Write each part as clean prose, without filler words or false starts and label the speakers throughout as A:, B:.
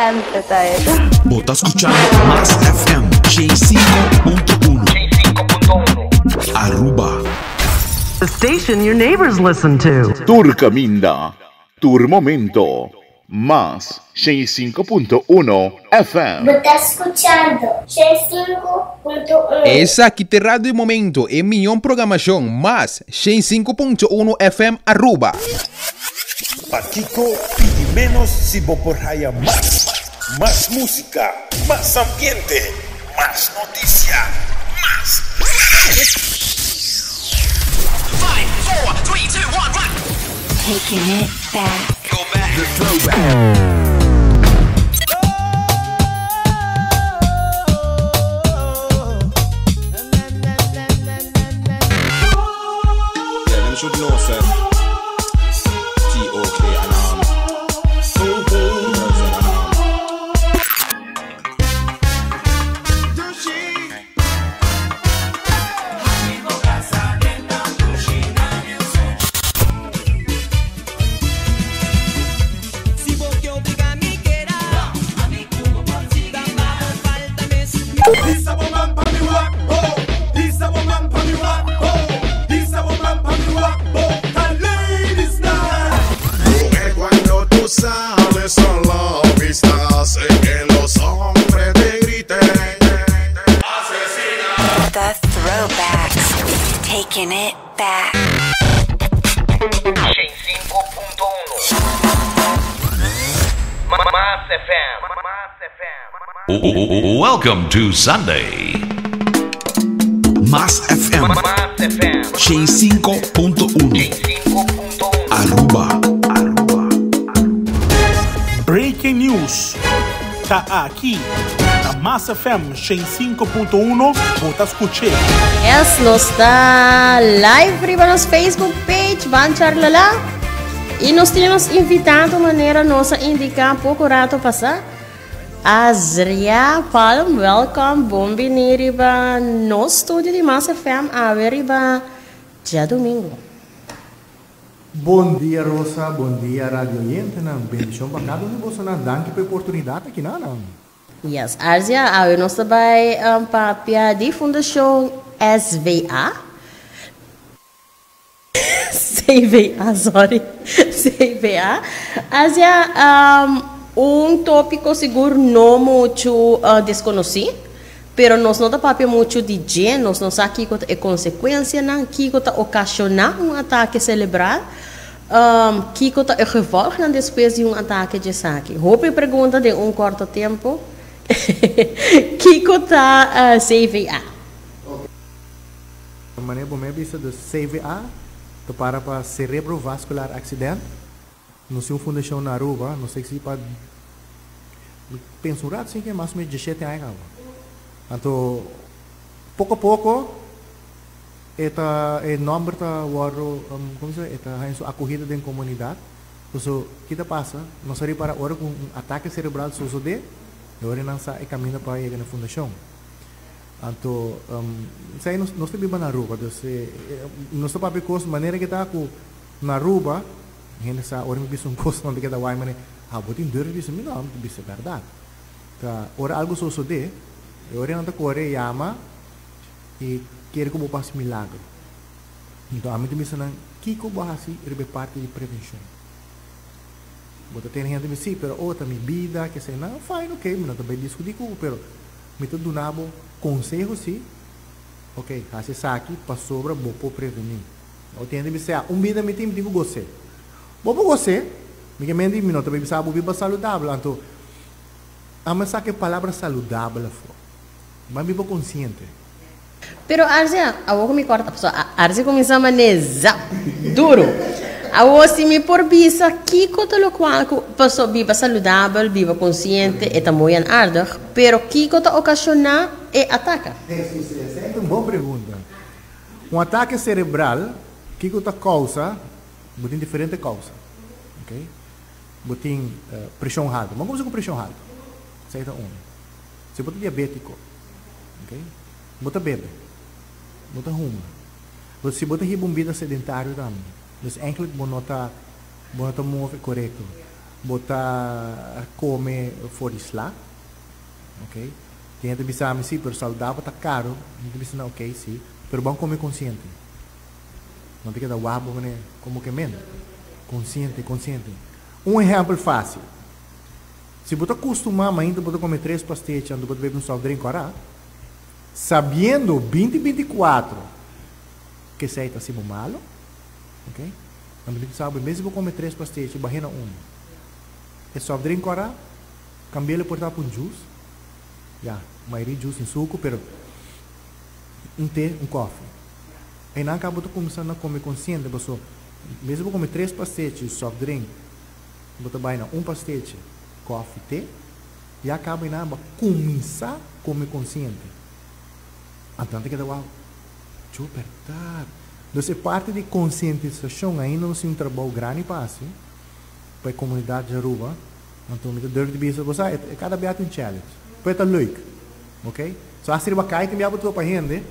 A: Excelente, ta e.
B: Bo ta skuchando Mas FM 5.1 Aruba.
C: The station your neighbors listen to.
D: Tur caminda, tur momento, Mas 105.1 FM.
E: Bo ta skuchando 105.1.
F: Esaki ta Radio Momento, e miyon programacion Mas 105.1 FM Aruba.
G: Pakico pidi menos si bo por haya mas? Mas musica, mas ambiente, mas noticia, mas
H: Five, four, three, two, one, run.
I: Taking it back.
H: Go back. The throwback.
J: Yeah, them should know, sir. T-O-K and girls and
K: Mujer, cuando tú sales a la pista, hace que los hombres te griten.
I: The throwbacks. Taking it back.
H: Mas FM.
B: Welcome to Sunday. Mas FM 105.1 Aruba.
L: Breaking news. Ta aki na Mas FM 105.1 bo ta skuch'é.
M: Yes, nos ta live riba nos Facebook page, Ban Charlala. I nos tin nos invitado manera nos a indiká poko rato pasá. Azria Palm, welcome, bon bini riba nos studio di Mas FM awe riba djadumingu.
N: Bon dia Rosa, bon dia radio oyentenan, bendishon pa kada un di bosonan, danki pa e oportunidat aki nan.
M: Yes, Arzia, awe nos ta bai papia di Fundashon SVA. CVA, sorry, CVA. Arzia, un tópiko sigur no muchu deskonosí, pero nos no ta papia muchu di dje, nos no sa kiko ta e konsekuensianan, kiko ta okashoná un atake selebral, kiko ta e gevolgnan despues di un atake djesaki. Hopi pregunta den un kòrto tempu. Kiko ta CVA?
N: Manera bo me bisa dus CVA ta para pa Cerebrovascular Accident. Nos tin un fundashon na Aruba, nos ta existi pa mi pensa un rato sin ke mas o menos dieshete aña kaba. Anto poko a poko e ta e nomber ta wòrdu komo se e ta haña su akohida den komunidat. Paso ki ta pasa? Nos a ripara ora ku un atake serebral sosodé e ora nan sa e kaminda pa yega na e fundashon. Anto, esei nos nos ta biba na Aruba, dus nos ta papia kos manera ke ta ku na Aruba hende sa ora mi bisa un kos nan ta keda wai manera, ha bo tin durf bisa mi? No, mi ta bisa bèrdat. Ta ora algu sosodé, e ora nan ta kore yama i kere ku bo por hasi milagro. Anto ami ta bisa nan, kiko bo a hasi riba e parti di prevenshon? Bo ta tene hende bisa, si, pero oh ta mi bida, kesei nan, fine, ok, mi no ta bai diskutí ku bo, pero Mi ta duna bo konseho si, ok, hasi esaki pasobra bo por prevení. Bo tin hende bisa, un bida mi tin, mi tin ku gos'é. Bo por gos'é, mi ke menti mi no ta bay bisa bo biba saludabel, anto amo saka e palabra saludabel afó. Ban biba konsiente.
M: Pero Arce, awor ku mi kòrta, pasobra Arce kuminsá man'é zap, duru. Awor si mi por bisa kiko ta lokual ku, pasobra biba saludabel, biba konsiente, e ta mooi en aardig, pero kiko ta okashoná e ataka?
N: Hesus, esei ta un bon pregunta. Un atake serebral, kiko ta kousa? Bo tin diferente kousa, ok. Bo tin preshon haltu. Bo a kuminsá ku preshon haltu, esei ta unu. Si bo ta diabétiko, ok. Bo ta bebe. Bo ta huma. Bo si bo ta hiba un bida sedentario tambe. Dus eigenlijk bo no ta bo no ta move korekto. Bo ta come for di sla. Ok. Tin hende ta bisa mi, si, pero saludabel ta caro. Mi ta bisa nan, ok, si, pero bo a come consciente. No ta keda wak bo manera como ke men. Consciente, consciente. Un ehempel facil. Si bo ta custuma mainta bo ta come tres pastechi anto bo ta bebe un soft drink ora, sabiendo binti 24 cu esey ta haci bo malo, ok, anto mi ta bisa bo en bes di bo come tres pastechi bahe na uno. E soft drink ora, cambi'el por ta pa un juice, ya, mayoria juice tin sucu, pero un te, un koffie. Einan caba bo ta cuminsa na come consciente paso en bes di bo come tres pastechi soft drink, Bo ta bai na un pastechi, kòfi, te, ya kaba i nan bo a kuminsá kome konsiente. Anto nan ta keda wou, Djo bèrdat. Dus e parti di konsientisashon ainda nos tin un trabou grandi pa hasi pa e komunidat di Aruba. Anto mi ta durf di bisa bo sa e kada bia tin un challenge, pero e ta leuk, ok. So hasta riba kai tin bia bo topa hende,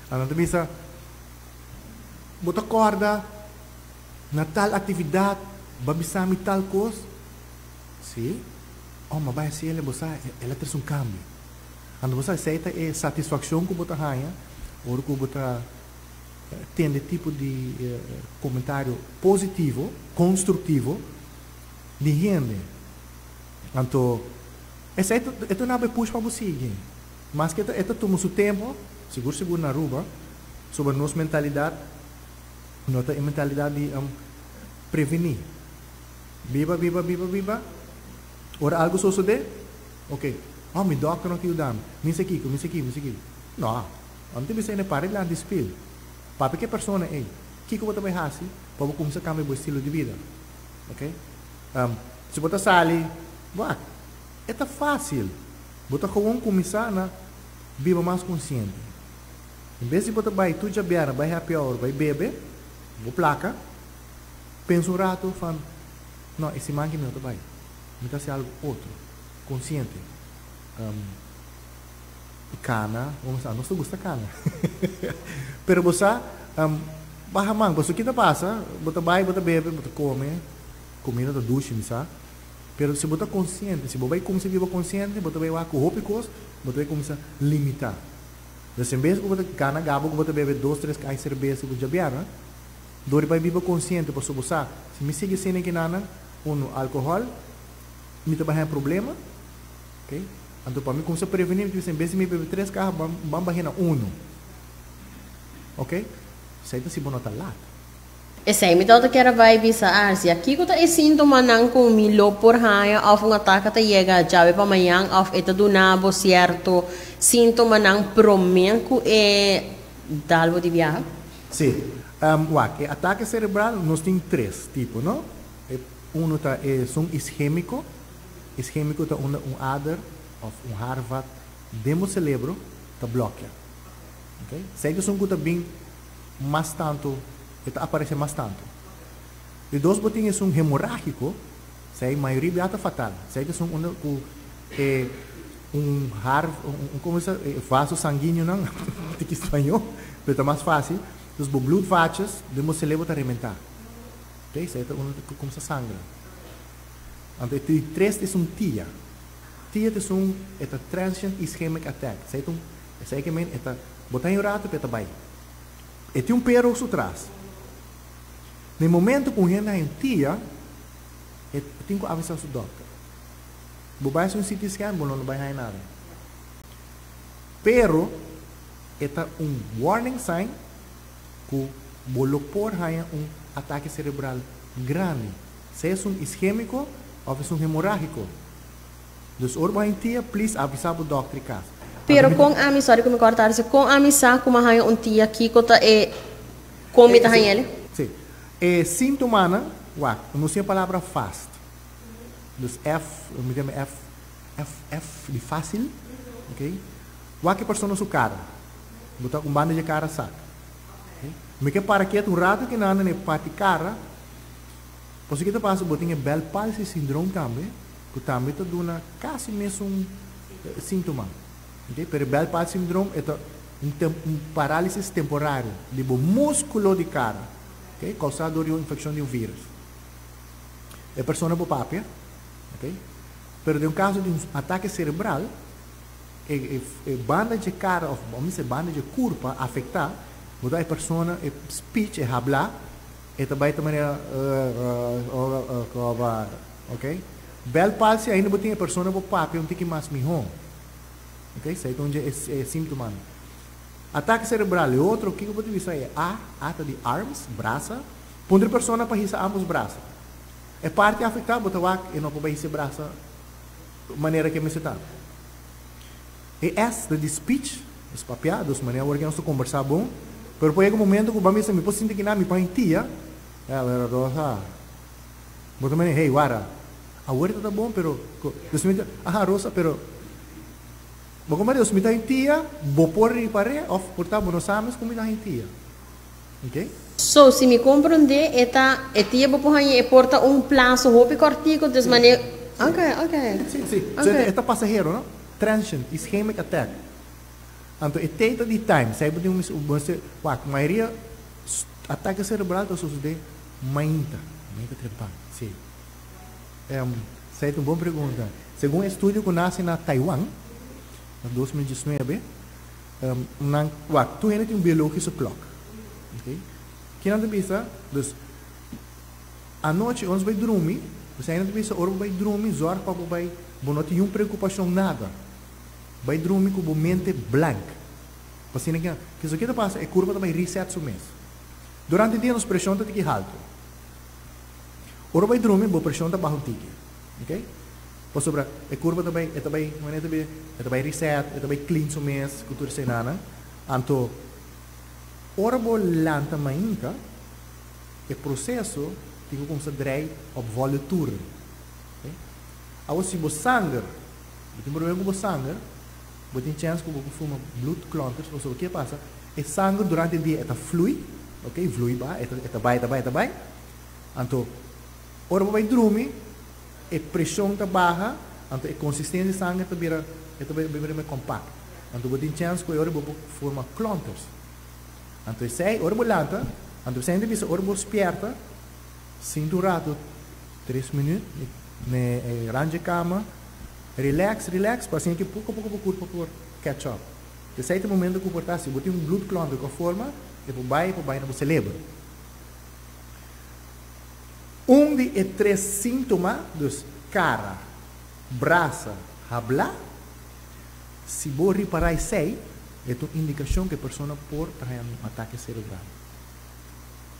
N: anto nan ta bisa bo ta kòrda. Na tal actividad bo a bisa mi tal cos? Sí. Oh, ma bai haci el, bo sa, el a trece un cambio. Anto bo sa, esey ta e satisfaccion cu bo ta haña ora cu bo ta tende tipo di comentario positivo, constructivo di hende. Anto, esey ta, e ta duna bo e push pa bo sigui. Maske e ta tuma su tempo, sigur sigur na Aruba, sobre nos mentalidad. No ta e mentalidad di preveni. Biba, biba, biba, biba. Ora algo sosode, ok, oh mi dokter no ta yuda mi, mi sa kiko, mi sa kiko, mi sa kiko. No, ora mi ta bisa hende para dilanti di spil, papia ku e persona ei, kiko bo ta bai hasi pa bo kumsa kambia bo estilo di bida. Ok, si bo ta sali, wak, e ta fasil, bo ta gewoon kuminsá na biba mas konsiente. En bes di bo ta bai tur djabièrnè bai happy hour bai bebe bo plaka, pensa un rato van, no, e siman aki mi no ta bai, mi ta hasi algu otro, konsiente. Kana, bo sa, nos ta gusta kana. Pero bo sa, baha man, pasobra ki ta pasa, bo ta bai, bo ta bebe, bo ta kome, komida ta dushi mi sa, pero si bo ta konsiente, si bo bai kuminsá biba konsiente, bo ta bai wak ku hopi kos, bo ta bai kuminsá limitá. Dus en bes ku bo ta gana gaba ku bo ta bebe dos tres kai serbesa ku djabièrnè, dor di bai biba konsiente pasobra bo sa, si mi sigui asina kinanan, unu, alkohòl, mi ta bai haña problema, ok, anto pa mi kumsa prevení mi ta bisa en bes di mi bebe tres kaha ban ban bah'é na unu, ok, esei ta si bo no ta lat.
M: Esei mi tabata kier a bai bisa Arcia, Kiko ta e síntomanan ku mi lo por haña òf un ataka ta yega djawe pa mañan òf e ta duna bo sierto síntomanan promé ku e dal bo di biaha?
N: Sí. Wak, e atake serebral nos tin tres tipo, no? E unu ta esun ischémiko. Ischémiko ta unda un ader òf un haarvat den bo selebro ta blòkia. Oké? Esei ta esun ku ta bin mas tantu, e ta aparece mas tantu. Di dos bo tin esun hemoragico, esei mayoria bia ta fatal. Esei ta esun unda cu e un har, un como se e vaso sanguineonan, tiki spañó, pero ta mas facil, dus bo bloedvaatjes den bo celebro ta rementa. Ok, esei ta unda cu cuminsa sangra. Anto e di tres ta esun tia. Tia ta esun, e ta transient ischemic attack. Esei ta un, esei ke men e ta, bo ta haña un rato pero e ta bai. E tin un pero su tras. Na e momento ku un hende haña un tia, e tin ku avisá su dòkter. Bo bai hasi un CT scan, bo no lo bai haña nada. Pero e ta un warning sign ku bo lo por haña un atake serebral grandi, sea esun ischémiko òf esun hemorágiko. Dus ora bo haña un tia, please avisá bo dòkter i kas.
M: Pero kon ami, sorry ku mi kòrta Arce, kon ami sa ku mi a haña un tia kiko ta e kon mi ta haña el?
N: Sí. E síntomanan, wak, nos tin e palabra fast. Dus F, mi ta yama F, F, F di fásil, ok. Wak e persona su kara. Bo ta un banda dje kara sak. Ok. Mi ke para ketu un ratu kinan na e parti kara, pasobra ke ta pasa bo tin e Bell palsy syndroom tambe, ku tambe ta duna kasi mesun síntoma. Ok, pero e Bell palsy syndroom e ta un un parálisis temporario di bo múskulo di kara, ok, kousá dor di un infekshon di un vírus. E persona por papia. Ok? Pero den un caso di un atake cerebral, e, e, e banda di cara, of ban bisa banda di curpa afecta, bo ta e persona, e speech, e habla, e ta bay ta manera, uh, uh, uh, ok? Bell palsy ainda bo tin e persona por papia un tiki mas miho. Ok? Esey ta un e, e sintoma. Atake cerebral, e otro, kico bo ta bisa e A, A ta di arms, brasa. Puntra e persona pa hisa ambos brasa. E parti afecta, bo ta wak e no por bay hisa e brasa manera cu e mester ta. E S ta di speech, dus papia, dus manera awor cu nos ta combersa bon. Pero por yega un momento cu bo a bisa mi por sinti kinan mi por hintia, e pero Rosa, bo ta manera, hey, wara, awor ta ta bon, pero, dus mi ta, aha Rosa, pero, bo como Dios mi ta hintia, bo por ripare of por ta bo no sa mes cu mi ta hintia. Ok?
M: So, si mi comprende, e ta, e tia bo por haña e por ta un plazo hopi cortico, dus mane, ok, ok.
N: Si, si. So e ta pasahero, no? Transient ischemic attack. Anto e T ta di time, si bo tin un mis, wak, mayoria atake cerebral ta sucede mainta, mainta trempan, si. Esei ta un bon pregunta. Segun estudio ku nase na Taiwan, na 2019, nan, wak, tur hende tin un biologische klok. Ok. Ki nan ta bisa? Dus, anochi ora nos bai drumi, esei nan ta bisa ora bo bai drumi, zorg pa bo bai, bo no tin niun preokupashon nada. Bai drumi ku bo mente blank. Pa asina ki, kiso ki ta pasa, e kurpa ta bai reset su mes. Durante dia nos preshon ta tiki haltu. Ora bo bai drumi, bo preshon ta baha un tiki. Ok? Pasobra e kurpa ta bai, e ta bai, manera e ta bai, e ta bai reset, e ta bai clean su mes ku tur esei-nan. Anto, ora bo lanta mainta, e proseso tin ku kumsa drei op volle toeren. Ok? Awor si bo sanger, bo tin problema ku bo sanger, bo tin chèns ku bo por forma bloedklonters, pasobra ke pasa? E sanger durante e dia e ta flui, ok, vloei ba, e ta e ta bai, e ta bai, e ta bai. Anto, ora bo bai drumi, e preshon ta baha, anto e konsistensia di sanger ta bira, e ta bira mai kompakt. Anto bo tin chèns ku e ora bo por forma klonters. Anto esei, ora bo lanta, anto esei ta bisa ora bo spièrta, sinta un ratu, tres minüt, ne e rand dje kama, relax, relax, pa asina ki poko poko bo kurpa por catch up. Esei ta e momento ku por ta, si bo tin un bloedklonter ku a forma, e por bai, e por bai na bo seleber. Un di e tres síntoma, dus kara, brasa, habla, si bo ripará esei, e ta un indikashon ku e persona por ta haña un atake serebral.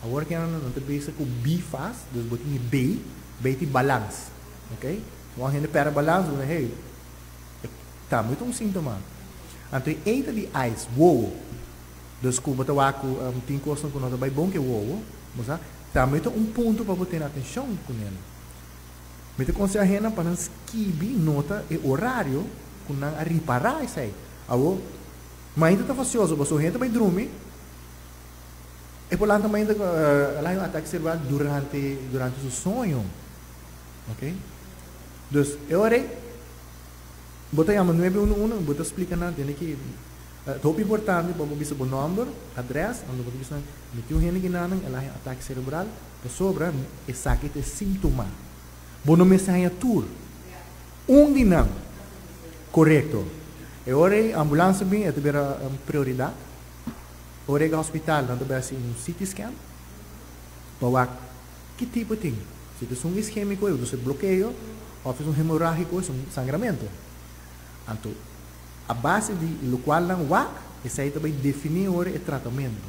N: Awor ke nan ta bisa ku B fast, dus bo tin e B, B tin balans, ok? Wan hende pèrdè balans, bo ta hey, e tambe ta un síntoma. Anto e A ta di eyes, wowo. Dus ku bo ta wak ku tin kosnan ku no ta bai bon ku e wowo, bo sa, tambe ta un punto pa bo tene atenshon ku nel. Mi ta konsehá hendenan pa nan skibi nota e orario ku nan a ripará esei. Awor, mainta ta fasioso pasobra hende ta bai drumi, e por lanta mainta el a haña un atake serebral durante durante su soño. Ok. Dus e ora ei bo ta yama nuebe uno uno i bo ta splika nan tende ki Ta hopi importante pa bo bisa bo nòmber, adrès, anto bo ta bisa mi tin un hende kinanan el a haña atake serebral pasobra esaki ta e síntoma. Bo no mester haña tur. Un di nan. Korekto. E ora ei ambulans a bin e ta bira un prioridat. Ora ei hospital nan ta bai hasi un CT scan pa wak ki tipo tin. Si ta esun iskemiko e ta blokeo òf esun hemoragiko esun sangramento. Anto A base di locual nan wak, esey ta bay defini ora e tratamento.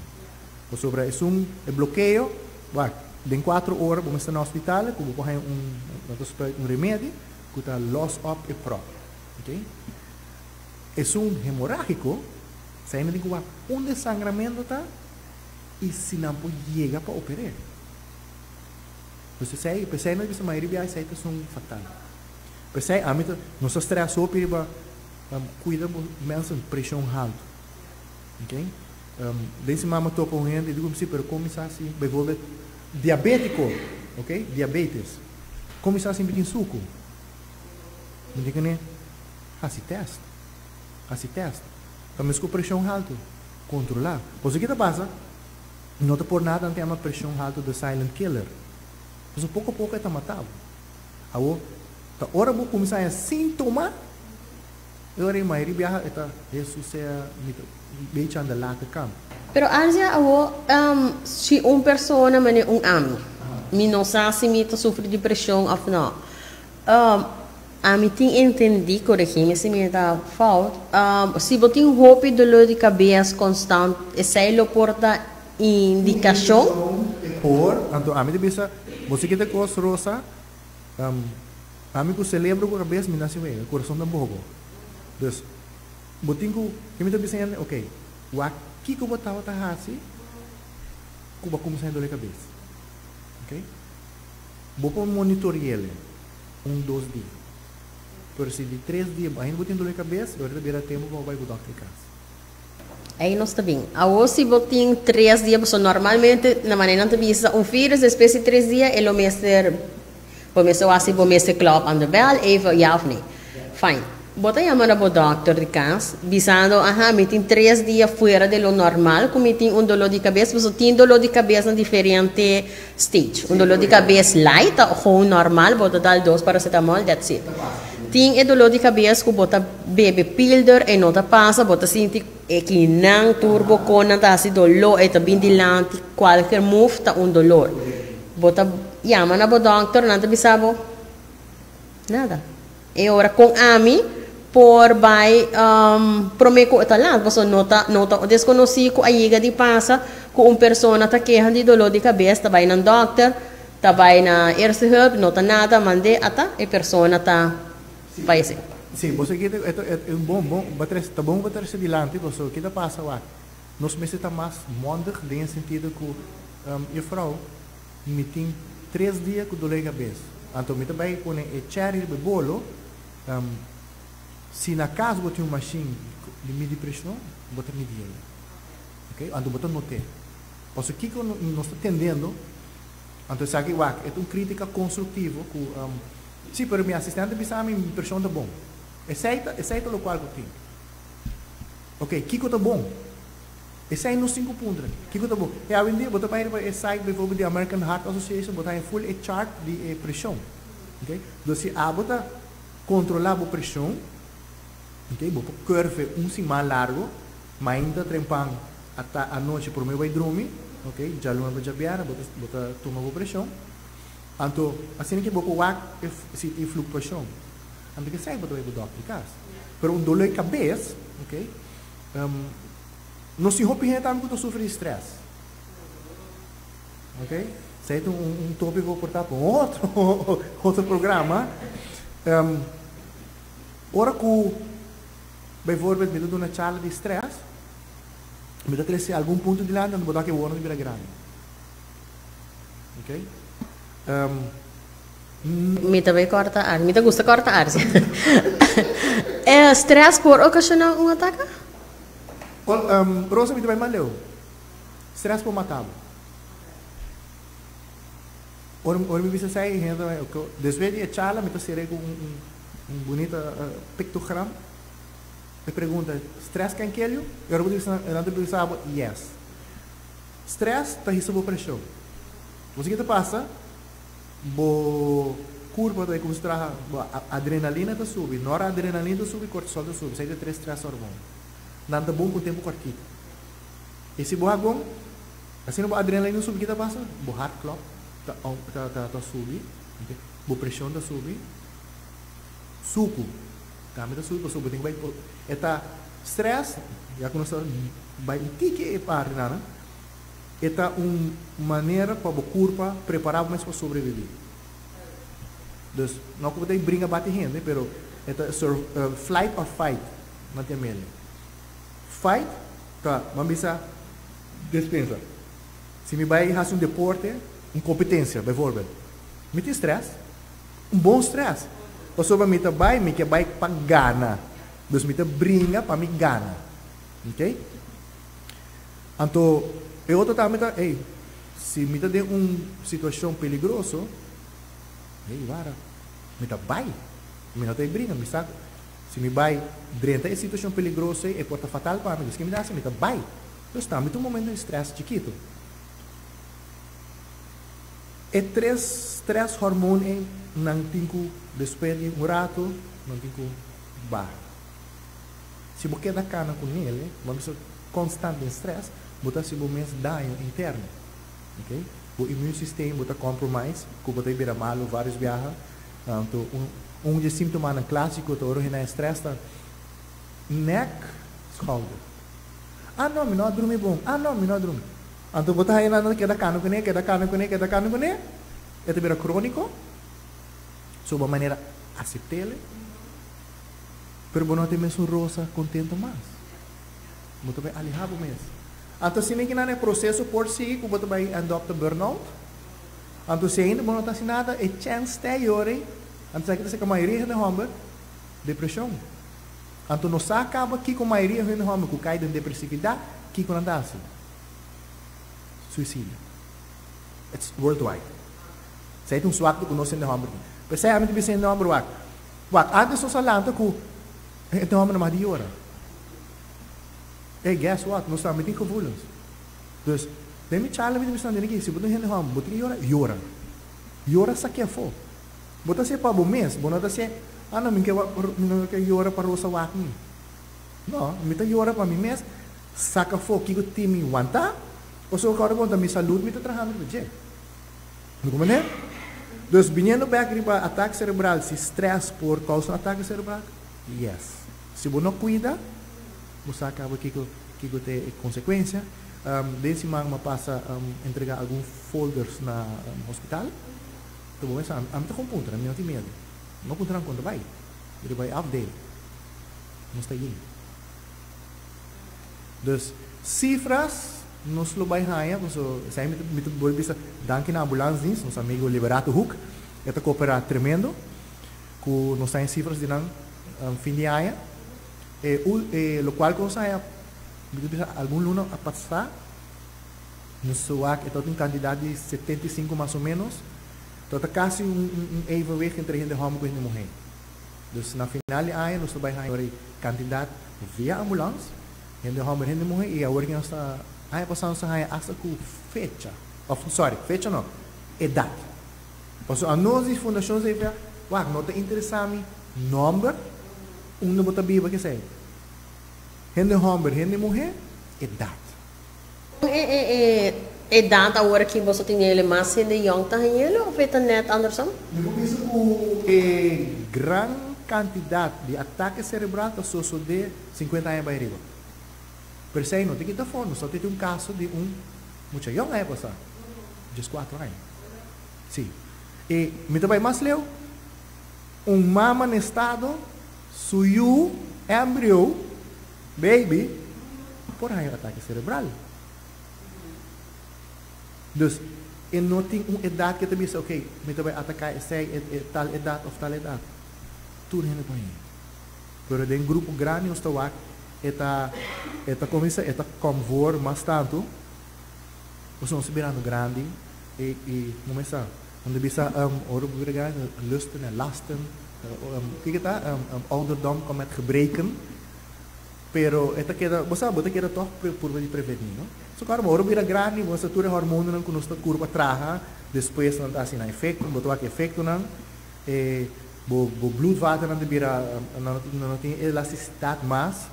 N: Pasobra esun e blokeo, wak, den cuatro ora bo mester na hospital cu bo por haya un, nan ta spuit un remedi cu ta los op e prop. Ok. Esun hemoragico, esey nan tin cu wak unda e sangramento ta y si nan por yega pa oper'e. Pues esey, pesey nan ta bisa mayoria biaha esey ta esun fatal. Pesey ami ta, nos ta stress hopi riba Cuida bo mensen presion halto. Ok. Den si mama topa un hende y digo si pero con mi sa si bijvoorbeeld diabetico, ok, diabetes. Con mi sa si mi tin sucu? Mi tin kene haci test. Haci test. Ta mes cu presion halto. Controla. Pasobra ki ta pasa? No ta por nada nan ta yama presion halto the silent killer. Pasobra poco a poco e ta mata bo. Awo. Ta ora bo kuminsá haña síntoma, e ora ei mayoria biaha e ta Hesus sea mi ta bechi aan de late kant.
M: Pero Asia awo si un persona manera un ami, mi no sa si mi ta sufri di preshon of no. Ami tin entendí, koregí mi si mi ta fout, si bo tin hopi dolor di kabes konstant esei lo por ta indikashon?
N: Por, anto ami ta bisa, bo si kita kos Rosa, ami ku selebro ku kabes mi nasi wega, kurason tampoco. Dus, bo tin ku, ke mi ta bisa hende, ok, wak kiko bo tabata hasi ku bo a kuminsá dole kabes, ok. Bo por monitori'el un dos dia. Pero si di tres dia bo ainda bo tin dolor di kabes, ora ta bira tempu pa bo bai ku dòkter di kas.
M: Ei nos ta bin. Awor si bo tin tres dia, pasobra normalmente na manera nan ta bisa un virus despues di tres dia e lo mester, bo mester wak si bo mester klòp aan de bel even ja of nee. Fijn. Bo ta yama na bo dòkter di kas bisando, aha, mi tin tres dia fuera de lo normal ku mi tin un dolor di kabes, pasobra tin dolor di kabes na diferente stage. Un dolor di kabes light ta gewoon normal, bo ta dal dos paracetamol, that's it. Tin e dolor di kabes ku bo ta bebe pilder e no ta pasa, bo ta sinti e kinan tur bo konan ta hasi dolor, e ta bin dilanti, kualker move ta un dolor. Bo ta yama na bo dòkter, nan ta bisa bo nada. E ora con ami por bay prome cu e ta laat, pasobra no ta no ta desconoci cu a yega di pasa cu un persona ta keha di dolor di cabes, ta bay nan dokter, ta bay na eerste hulp, no ta nada, mande ata e persona ta fayece.
N: Sí, bo sa kita e ta e un bon bon bo ta ta bon bo ta trece dilanti pasobra kita pasa wak nos mester ta mas mondig den e sentido cu juffrouw Mi tin tres dia ku dolé kabes. Anto mi ta bai pone e cherry riba e bolo. Si na kas bo tin un mashin di midi preshon, bo ta midi el. Ok, anto bo ta not'é. Pasobra kiko nos ta tendendo, anto esaki wak, e ta un kritika konstruktivo ku, si, pero mi asistente a bisa mi, mi preshon ta bon. Esei ta, esei ta lokual ku tin. Ok, kiko ta bon? Esei no sinku puntra. Kiko ta bo? E awendia bo ta bai riba e site bijvoorbeeld di American Heart Association bo ta haña full e chart di e preshon. Ok. Dus si abo ta kontrolá bo preshon, ok, bo por curve un siman largo, mainta trempan ata anochi promé bai drumi, ok, djaluna pa djabièrnè bo ta bo ta tuma bo preshon. Anto asina ke bo por wak e si tin fluktuashon. Anto kesei bo ta bai bo dòkter di kas. Pero un doló di kabes, ok, Nos tin hopi hende tambe ku ta sufri di strès. Ok? Esei ta un un tópiko por ta pa un otro otro programa. Ora ku bijvoorbeeld mi ta duna charla di strès, mi ta trese algun punto dilanti anto bo ta wak e woorden ta bira grandi. Ok?
M: Mi ta bay corta ars. Mi ta gusta corta ars. E stress por ocasiona un ataka?
N: Well, Rosa mi ta bay mas leu. Stress por mata bo. Ora ora mi bisa esey hende ta bay ok. Despues di e charla mi ta cere cu un un bunita pictogram. E pregunta, stress can kill you? E ora bo ta bisa nan ta bisa bo yes. Stress ta hisa bo presion. Bo sa ke ta pasa? Bo kurpa ta bai kuminsá traha, bo adrenalina ta subi. Na ora adrenalina ta subi, kortisol ta subi. Esei ta e tres stress hormon. Nan ta bon pa un tempu kòrtitu. I si bo hak bon, asina bo adrenalina subi, ke ta pasa? Bo hartklop ta ta ta subi, bo preshon ta subi, suku tambe ta subi pasobra bo tin ku bai, e ta stress, ya ku nos ta bai un tiki e parti nan. E ta un manera pa bo kurpa prepará bo mes pa sobrebibí. Dus, no ku bo ta e bringa bati hende, pero e ta flight or fight, nan tin mele. Fight ta, ban bisa, despensa. Si mi bai hasi un deporte, un kompetensia, bijvoorbeeld, mi tin strès, un bon strès, pasobra mi ta bai, mi ke bai pa gana. Dus mi ta bringa pa mi gana. Oké? Anto e otro tambe ta, ey, si mi ta den un situacion peligroso, ey, wara, mi ta bay, mi no ta e bringa, mi sa si mi bay drenta e situacion peligroso ey, e por ta fatal pa mi, dus ke mi ta haci? Mi ta bay. Dus tambe ta un momento di stress chikito. E tres stress hormoon ei nan tin ku despues di un ratu nan tin ku baha. Si bo keda kana ku nele, bo a bisa konstant den stress, bo ta hasi bo mes daño interno. Ok, bo immuunsysteem bo ta compromise ku bo ta bira malu vários biaha. Anto un un di e símptomanan klásiko ta ora hende haña stress ta nek, schouder. Ah no, mi no a drumi bon. Ah no, mi no a drumi. Anto bo ta haña nan ta keda kano kuné, keda kano kuné, keda kano kuné. E ta bira króniko. So bo manera asept'el, pero bo no ta e mesun Rosa kontento mas. Bo ta bai alehá bo mes. Anto asina ki nan e proseso por sigui ku bo ta bai end up ta burnout. Anto si ainda bo no ta hasi nada, e chèns ta ei ora ei. Anto esaki ta saka mayoria hende hòmber depreshon. Anto no sa kaba kiko mayoria hende hòmber ku kai den depresividat, kiko nan ta hasi? Suisidio. It's worldwide. Esei ta un suakte ku nos hende hòmber tin. P'esei ami ta bisa hende hòmber wak, wak, antes nos a lanta ku hende hòmber no mag di yora. Ey, guess what? Nos tambe tin gevoelens. Dus, den mi charla mi ta bisa nan aki, si bo ta un hende hòmber, bo tin yora, yora. Yora sakia afó. Bo ta hasié pa bo mes, bo no ta hasié, ah no, mi ke mi no ke yora pa Rosa wak mi. No, mi ta yora pa mi mes, saka afó kiko tin mi wantá, pasobra ku ora bo ta mi salud mi ta trahando riba dje. Bo comprende? Dus, biniendo bek riba atake cerebral, si stress por kousa un atake cerebral? Yes. Si bo no kuida, bo sa kaba kiko kiko ta e konsekuensia. Den siman mi a pasa entrega algun folders na hospital. Ta bo mester ami ta kon puntra, mi no tin miedu. Mi a puntra nan kon ta bai. Mi ta bai afdeling. Nos ta yin. Dus sifras nos lo bai haña, paso esei mi ta mi ta por bisa danki na ambulansdienst, nos amigo Liberato Hoek, e ta koperá tremendo ku nos ta haña sifras di nan fin di aña. E ul e lokual ku nos haña mi ta bisa algun luna a pasá nos wak e tabata un kantidat di 75 mas o ménos, tabata kasi un un evenwicht entre hende hòmber ku hende muhé. Dus na final di aña nos ta bai haña e kantidat via ambulans, hende hòmber, hende muhé i awor ke nos ta aña pasá nos ta haña asta ku fecha òf sòri fecha no, edat. Pasobra anos di Fundashon CVA wak no ta interesá mi nòmber, Unda bo ta biba kesei? Hende homber, hende muhe, edat.
M: Kon e e e edat awor aki boso tin ele mas hende yong ta hañ'el of e ta net andersom?
N: Mi por bisa ku e gran kantidat di atake serebral ta sosodé sinkuenta aña bai riba. Pero esei no ta kita afó, nos ta tin un kaso di un mucha yong aña pasá, dieskuatro aña. Sí. I mi ta bai mas leu. Un mama na estado, su yu, embryo, baby, por haña un atake cerebral. Dus, e no tin un edad ke ta bisa, ok, mi ta bai ataká esei e tal edad of tal edad. Tur hende por hañ'é. Pero den grupo grandi nos ta wak e ta e ta kuminsá e ta kom voor mas tantu, pasobra nos ta birando grandi i i kuminsá. Unda bisa ora bo bira grandi, lusten en lasten, kiko ta? Ouderdom komt met gebreken, pero e ta keda, bo sa, bo ta keda tòg purba di prevení, no? So klaro, ora bo bira grandi, bo sa tur e hormononan ku nos ta kurpa traha, despues nan ta hasi nan efekto, bo ta wak e efektonan, e bo bo bloedvatennan ta bira, nan no tin elastisidat mas,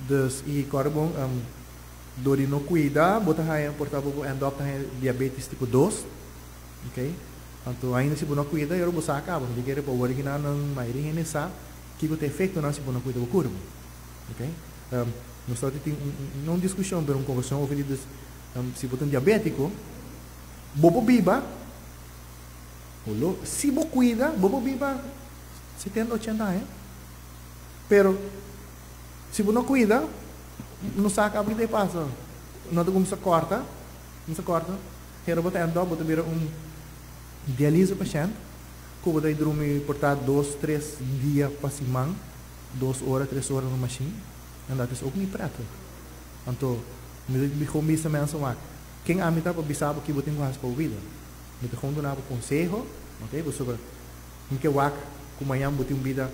N: dus i kòrda bon, dor di no kuida, bo ta haña, por ta bo por end up ta haña diabetes tipo dos. Ok, anto ainda si bo no cuida e ora bo sa caba, mi ta kere pa originá nan mayoria hende sa kico ta e efectonan si bo no cuida bo curpa. Ok, nos tabata tin un, no un discusion pero un conversacion over di dus si bo ta un diabetico bo por biba holo si bo cuida bo por biba 70 80 aña pero si bo no cuida no sa caba ki ta e pasa no ta cuminsa corta, cuminsa corta. Hera bo ta end up bo ta bira un dialyse pashent ku bo ta drumi por ta dos tres dia pa siman, dos ora tres ora na mashin en dat is ook niet prettig. Anto mi ta gewoon bisa mensen wak ken ami ta pa bisa bo ki bo tin ku hasi pa bo bida. Mi ta gewoon duna bo konseho ok pasobra mi ke wak ku mañan bo tin un bida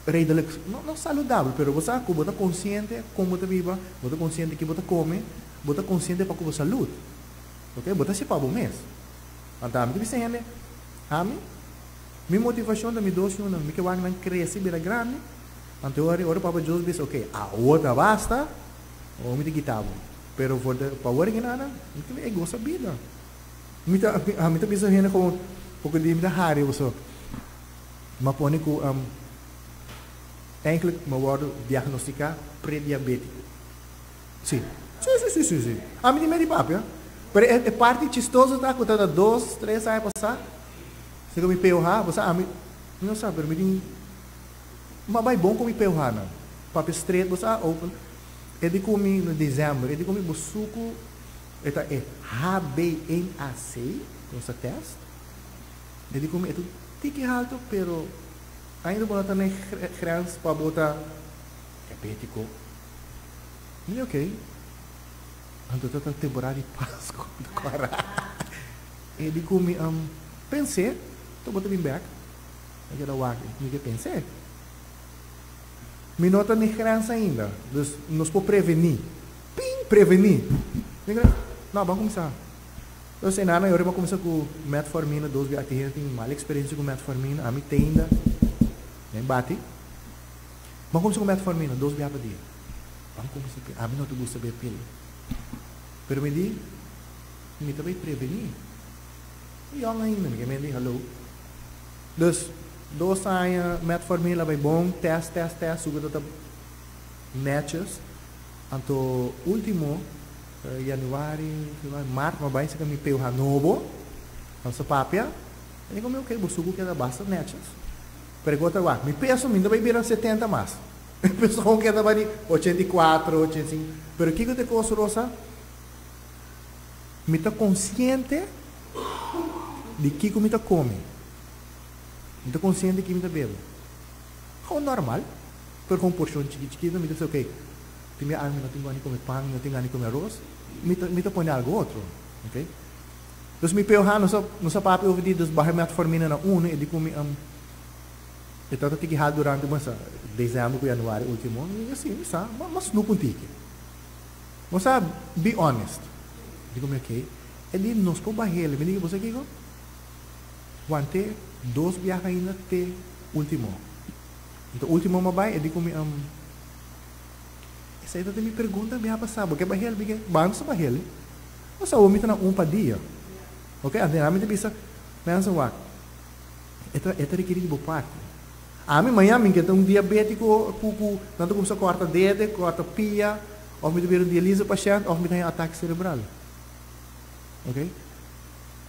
N: redelijk no no saludabel pero bo sa ku bo ta konsiente kon bo ta biba, bo ta konsiente ki bo ta kome. Bo ta konsiente pa ku bo salud. Ok, bo ta hasi pa bo mes. Anto ami ta bisa hende, ami, mi motivashon ta mi dos yunan, mi ke wak nan krese bira grandi, anto ora ora papa Dios bisa ok, awor ta basta, awor mi ta kita bo. Pero for de pa awor aki nan, mi ta e gosa bida. Mi ta ami ta bisa hende komo poko di mi ta hari pasobra mi a pone ku Eigenlijk mi a wòrdu diagnostiká prediabétiko. Sí. Sí, sí, sí, sí, sí. Ami tin medi papia. Pero e, e parti chistoso ta ku ta na dos, tres aña pasá, si ku mi POH, bo sa ami, mi no sa, pero mi tin, mi a bai bon ku mi POH nan. Papia straight, bo sa, open. E di ku mi na desèmber, e di ku mi bo suku, e ta e HbA1c, ku nos ta tèst. E di ku mi e ta un tiki haltu, pero Ainda bo no ta na e grens pa bo ta diabétiko. Mi ok. Anto ta ta temporada di Pasku ta kòrda. E di ku mi pens'é, to bo ta bin bèk. Mi keda wak, mi ke pens'é. Mi no ta na e grens ainda, dus nos por prevení. Pin! Prevení. Mi keda, no, ban kuminsá. Entonces e nana yori a cuminsa cu metformina dos bia aki hende tin mal experiencia cu metformina ami te ainda den bati ban cuminsa cu metformina dos bia pa dia ban cuminsa cu ami no ta gusta bebe pil pero mi di mi ta bay preveni mi yong ainda mi ke mende hallo dus dos aña metformina a bay bon test test test suga ta ta netjes anto ultimo Januari, februari, mart m'a bai saka mi PUH nobo, nos a papia, e di ku mi ok, bo suku keda basta netjes, pero e ku wak, mi peso mi no ta bai bira 70 mas, mi peso kon keda bai di 84, 85, pero kiko ta e kos Rosa, mi ta konsiente di kiko mi ta kome, mi ta konsiente di kiko mi ta bebe, gewoon normal, pero kon porshon chiki chikito mi ta bisa ok. Tin bia ami no tin gana di come pan, mi no tin gana di come aros, mi ta mi ta pone algo otro, ok. Dus mi POH nos a nos a papia over di dus baha metformina na uno e di cu mi e tabata tiki hal durante bueno sa december cu januari ultimo, mi si mi sa ma ma snoep un tiki. Bo sa be honest, di cu mi ok, e di nos por bahele, mi di bo sa kico? Wante dos biaha ainda te ultimo. Anto ultimo mi a bay e di cu mi. Esei ta mi pregunta mi a pasa bo ke bahel mi ke ban sa bahel bo sa mi ta na un pa dia ok anto ami ta bisa mensen wak e ta e ta rekeri di bo parti ami maña mi ke ta un diabetico ku ku nan ta kumsa korta dede korta pia of mi ta bira un dialise pashent of mi ta haña atake cerebral ok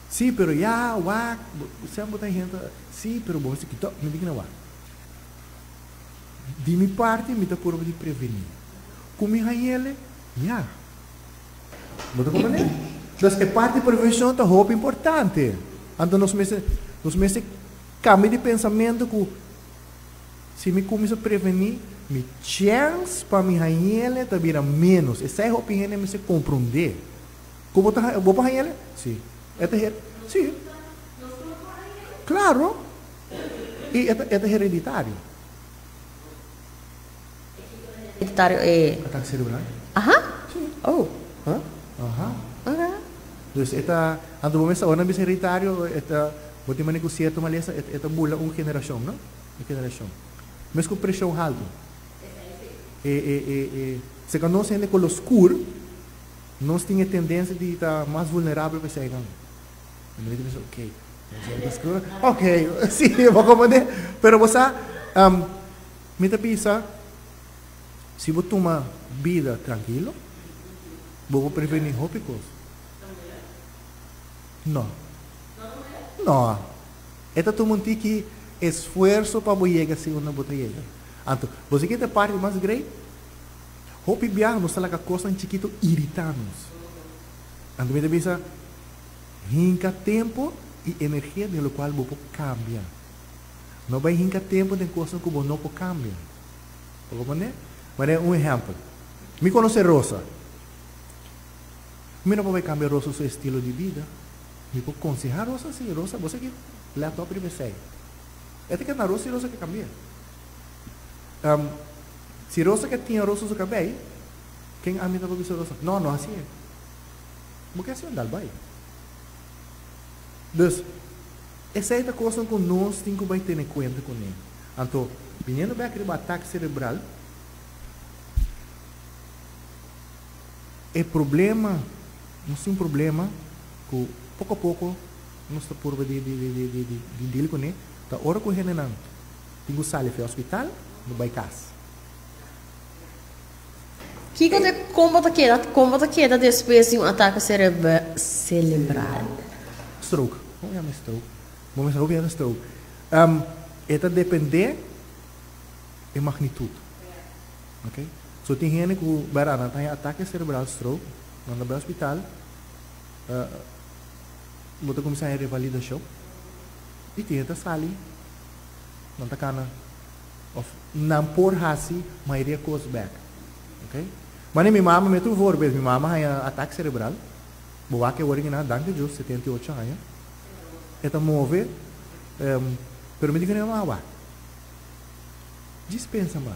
N: si pero ya wak semper bo ta hende si pero bo mester kita mi di kina wak. Di mi parti mi ta purba di prevení. Ku mi hañ'ele? Ya. Bo ta komprendé? Dus e parti prevenshon ta hopi importante. Anto nos mester nos mester kambia di pensamentu ku si mi kuminsá prevení, mi chèns pa mi hañ'ele ta bira ménos. Esei hopi hende mester komprondé. Ku bo ta bo por hañ'ele? Sí. E ta her? Sí. Klaro. I e ta e ta hereditario.
M: Hereditario e.
N: Atake cerebral.
M: Aha.
N: Si.
M: Oh.
N: Huh? Aha.
M: Oké.
N: Dus e ta, anto bo mester ora nan bisa hereditario e ta, bo tin manera ku sierto malesa e ta bula un generashon, no? Un generashon. Mes ku preshon haltu. E e e e seka nos hende kolo skur, nos tin e tendensia di ta mas vulnerabel pa eseinan. Mi ta bisa, ok, ok, sí, bo comprende? Pero bo sa, um, mi ta bisa, si bo tuma bida trankilo, bo por preveni hopi kos. No. No. E ta tuma un tiki esfuerso pa bo yega si unda bo ta yega. Anto, bo sa ke ta e parti mas grei? Hopi biaha nos ta laga kosnan chikito irita nos. Anto mi ta bisa, Hinka tempu i energia den lokual bo por kambia. No bai hinka tempu den kosnan ku bo no por kambia. Bo komprendé? Manera un ehèmpel, Mi konosé Rosa. Mi no por bai kambia Rosa su estilo di bida. Mi por konsehá Rosa sí, Rosa, bo sa ki lèt òp riba esei. E ta keda na Rosa si Rosa ke kambia. Si Rosa ke tiña Rosa su kabei, ken ami ta por bisa Rosa, No, no hasié. Bo ke hasi un dal bai. Dus, esei ta kosnan ku nos tin ku bai tene kuenta kuné. Anto, biniendo bèk riba atake serebral, e problema, nos tin un problema ku poko a poko nos ta purba di di di di di di deal kuné, ta ora ku hendenan tin ku sali for e hospital, no bai kas.
M: Kiko ta kon bo ta keda kon bo ta keda despues di un atake cerebral?
N: Stroke. Kon yama e stroke? Bo mester hopi yama stroke. E ta depende e magnitut. Ok. So tin hende ku bèrdat nan ta haña atake cerebral stroke, nan ta bai hospital, bo ta kuminsá haña revalidashon i tin hende ta sali nan ta kana. Of nan por haci mayoria cos bek. Ok. Mane mi mama, mi ta un voorbeeld, mi mama haña attack cerebral, bo wak e ora kinan, danki Dios, 78 aña, e ta move, pero mi di cu mama wak, djis pensa ma,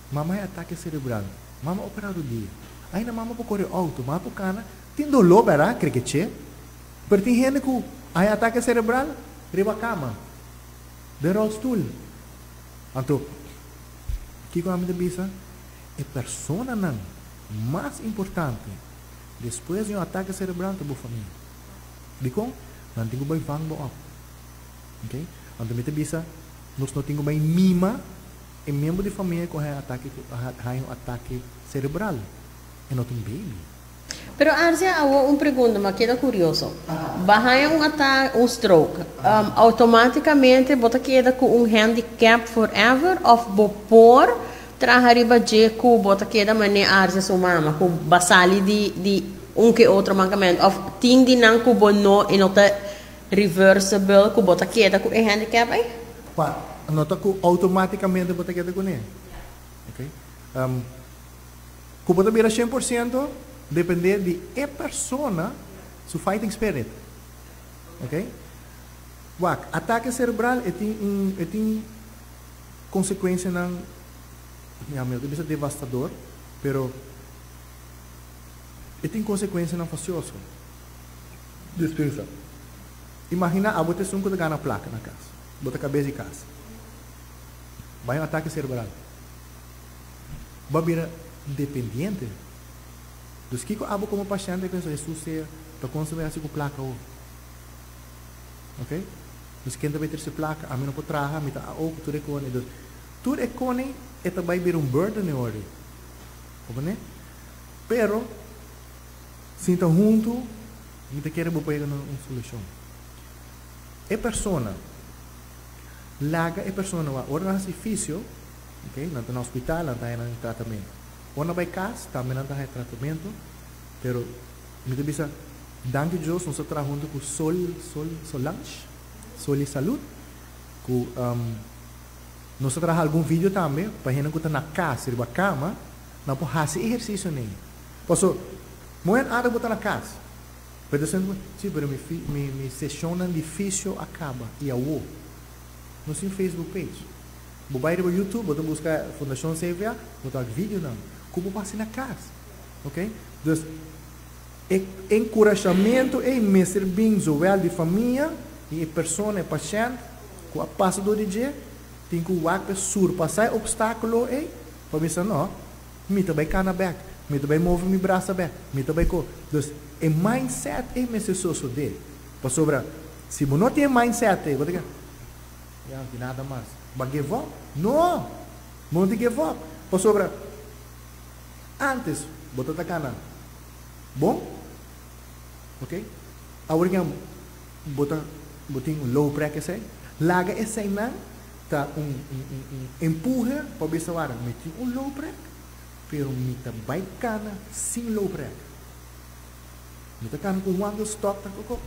N: mama haña atake cerebral, mama opera rodia, ainda mama por core auto, mama por cana, tin dolor berdad, crekeche, pero tin hende cu haña atake cerebral riba cama. Den rolstoel. Anto, kiko ami ta bisa? E personanan mas importante despues di un atake serebral ta bo famia. Dikon? Nan tin ku bai vang bo op. Ok? Anto mi ta bisa, nos no tin ku bai mima e miembro di famia ku haña atake haña un atake serebral. E no ta un baby.
M: Pero Arzia awor un pregunta ma keda curioso. Ba haña un ata un stroke automaticamente bo ta keda cu un handicap forever of bo por traha riba dje cu bo ta keda mane Arzia su mama cu ba sali di di un ke otro mancamento of tin di nan cu bo no e no ta reversible cu bo ta keda cu e handicap ey?
N: Pa no ta cu automaticamente bo ta keda cune. Ok. Ku bo ta bira 100% depende di e persona su fighting spirit. Ok? Wak, atake cerebral e tin un e tin konsekuensianan, ya mi no ta bisa devastador, pero e tin konsekuensianan fasioso. Dispensa. Imagina abo ta esun ku ta gana plaka na kas. Bo ta kabes di kas. Bai un atake cerebral. Bo a bira dependiente. Dus kiko abo komo pashente a pensa Jesus sea ta kon sa bai hasi ku plaka awo? Ok? Dus ken ta bai trese plaka? Ami no por traha, mi ta ao ku tur e kone. Dus tur e kone e ta bai bira un burden e ora ei. Comprende? Pero sinta huntu mi ta kere bo por yega na un solushon. E persona, laga e persona wak ora nan hasi fisio. Ok, nan ta na hospital, nan ta haña nan tratamentu. Ora nan bai kas, tambe nan ta haña tratamentu, pero mi ta bisa, danki Dios nos a traha huntu ku Sol, Sol, Solange, Sol y Salud, ku nos a traha algun video tambe pa hende ku ta na kas, riba kama, nan por hasi ehersisio n'ei. Paso, moen ora bo ta na kas, pero ta sinti, si, pero mi mi mi seshonnan di fisio a kaba, i awo? Nos tin Facebook page. Bo bai riba YouTube, bo ta buska Fundashon CVA, bo ta wak videonan ku bo por hasi na kas. Ok? Dus, e enkurashamentu ei mester bin zowel di famia i e persona, e pashènt ku a pasa dor di dje, tin ku wak pa e surpasá e opstákulo ei pa bisa no, mi ta bai kana bèk, mi ta bai move mi brasa bèk, mi ta bai ko. Dus, e mindset ei mester sosodé. Pasobra si bo no tin e mindset ei, bo ta keda. Ya no tin nada mas. Bo a give up? No! Bo no tin give up. Pasobra antes bo ta ta gana bon, ok? Awor ke bo ta bo tin un low prek esei, laga eseinan ta un un un un empuhe pa bisa wara mi tin un low prek, pero mi ta bai kana sin low prek. Mi ta kana ku un wandelstok ta koko,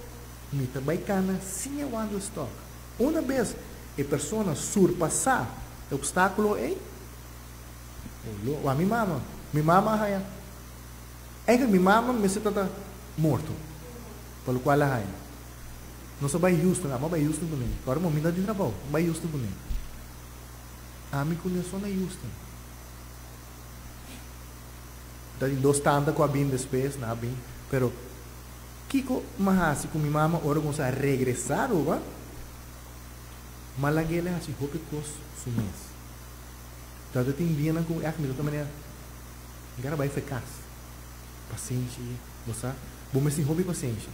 N: mi ta bai kana sin e wandelstok. Una bes e persona surpasá e opstákulo ei, oh lo, wak mi mama, mi mama a haña, eigenlijk mi mama mester ta ta morto pa lokual a haña. Nos a bai Houston, ami a bai Houston kuné, ora mi no tin trabou, mi bai Houston kuné. Ami kuné so na Houston. Ta tin dos tanta ku a bin despues, nan a bin, pero. Kiko m'a hasi ku mi mama ora ku nos a regresá Aruba? M'a lag'el a hasi hopi kos su mes. Tata tin dianan ku ègt mi ta ta manera, Mi kere bai fe kas. Pasenshi, bo sa. Bo mester tin hopi pasenshi.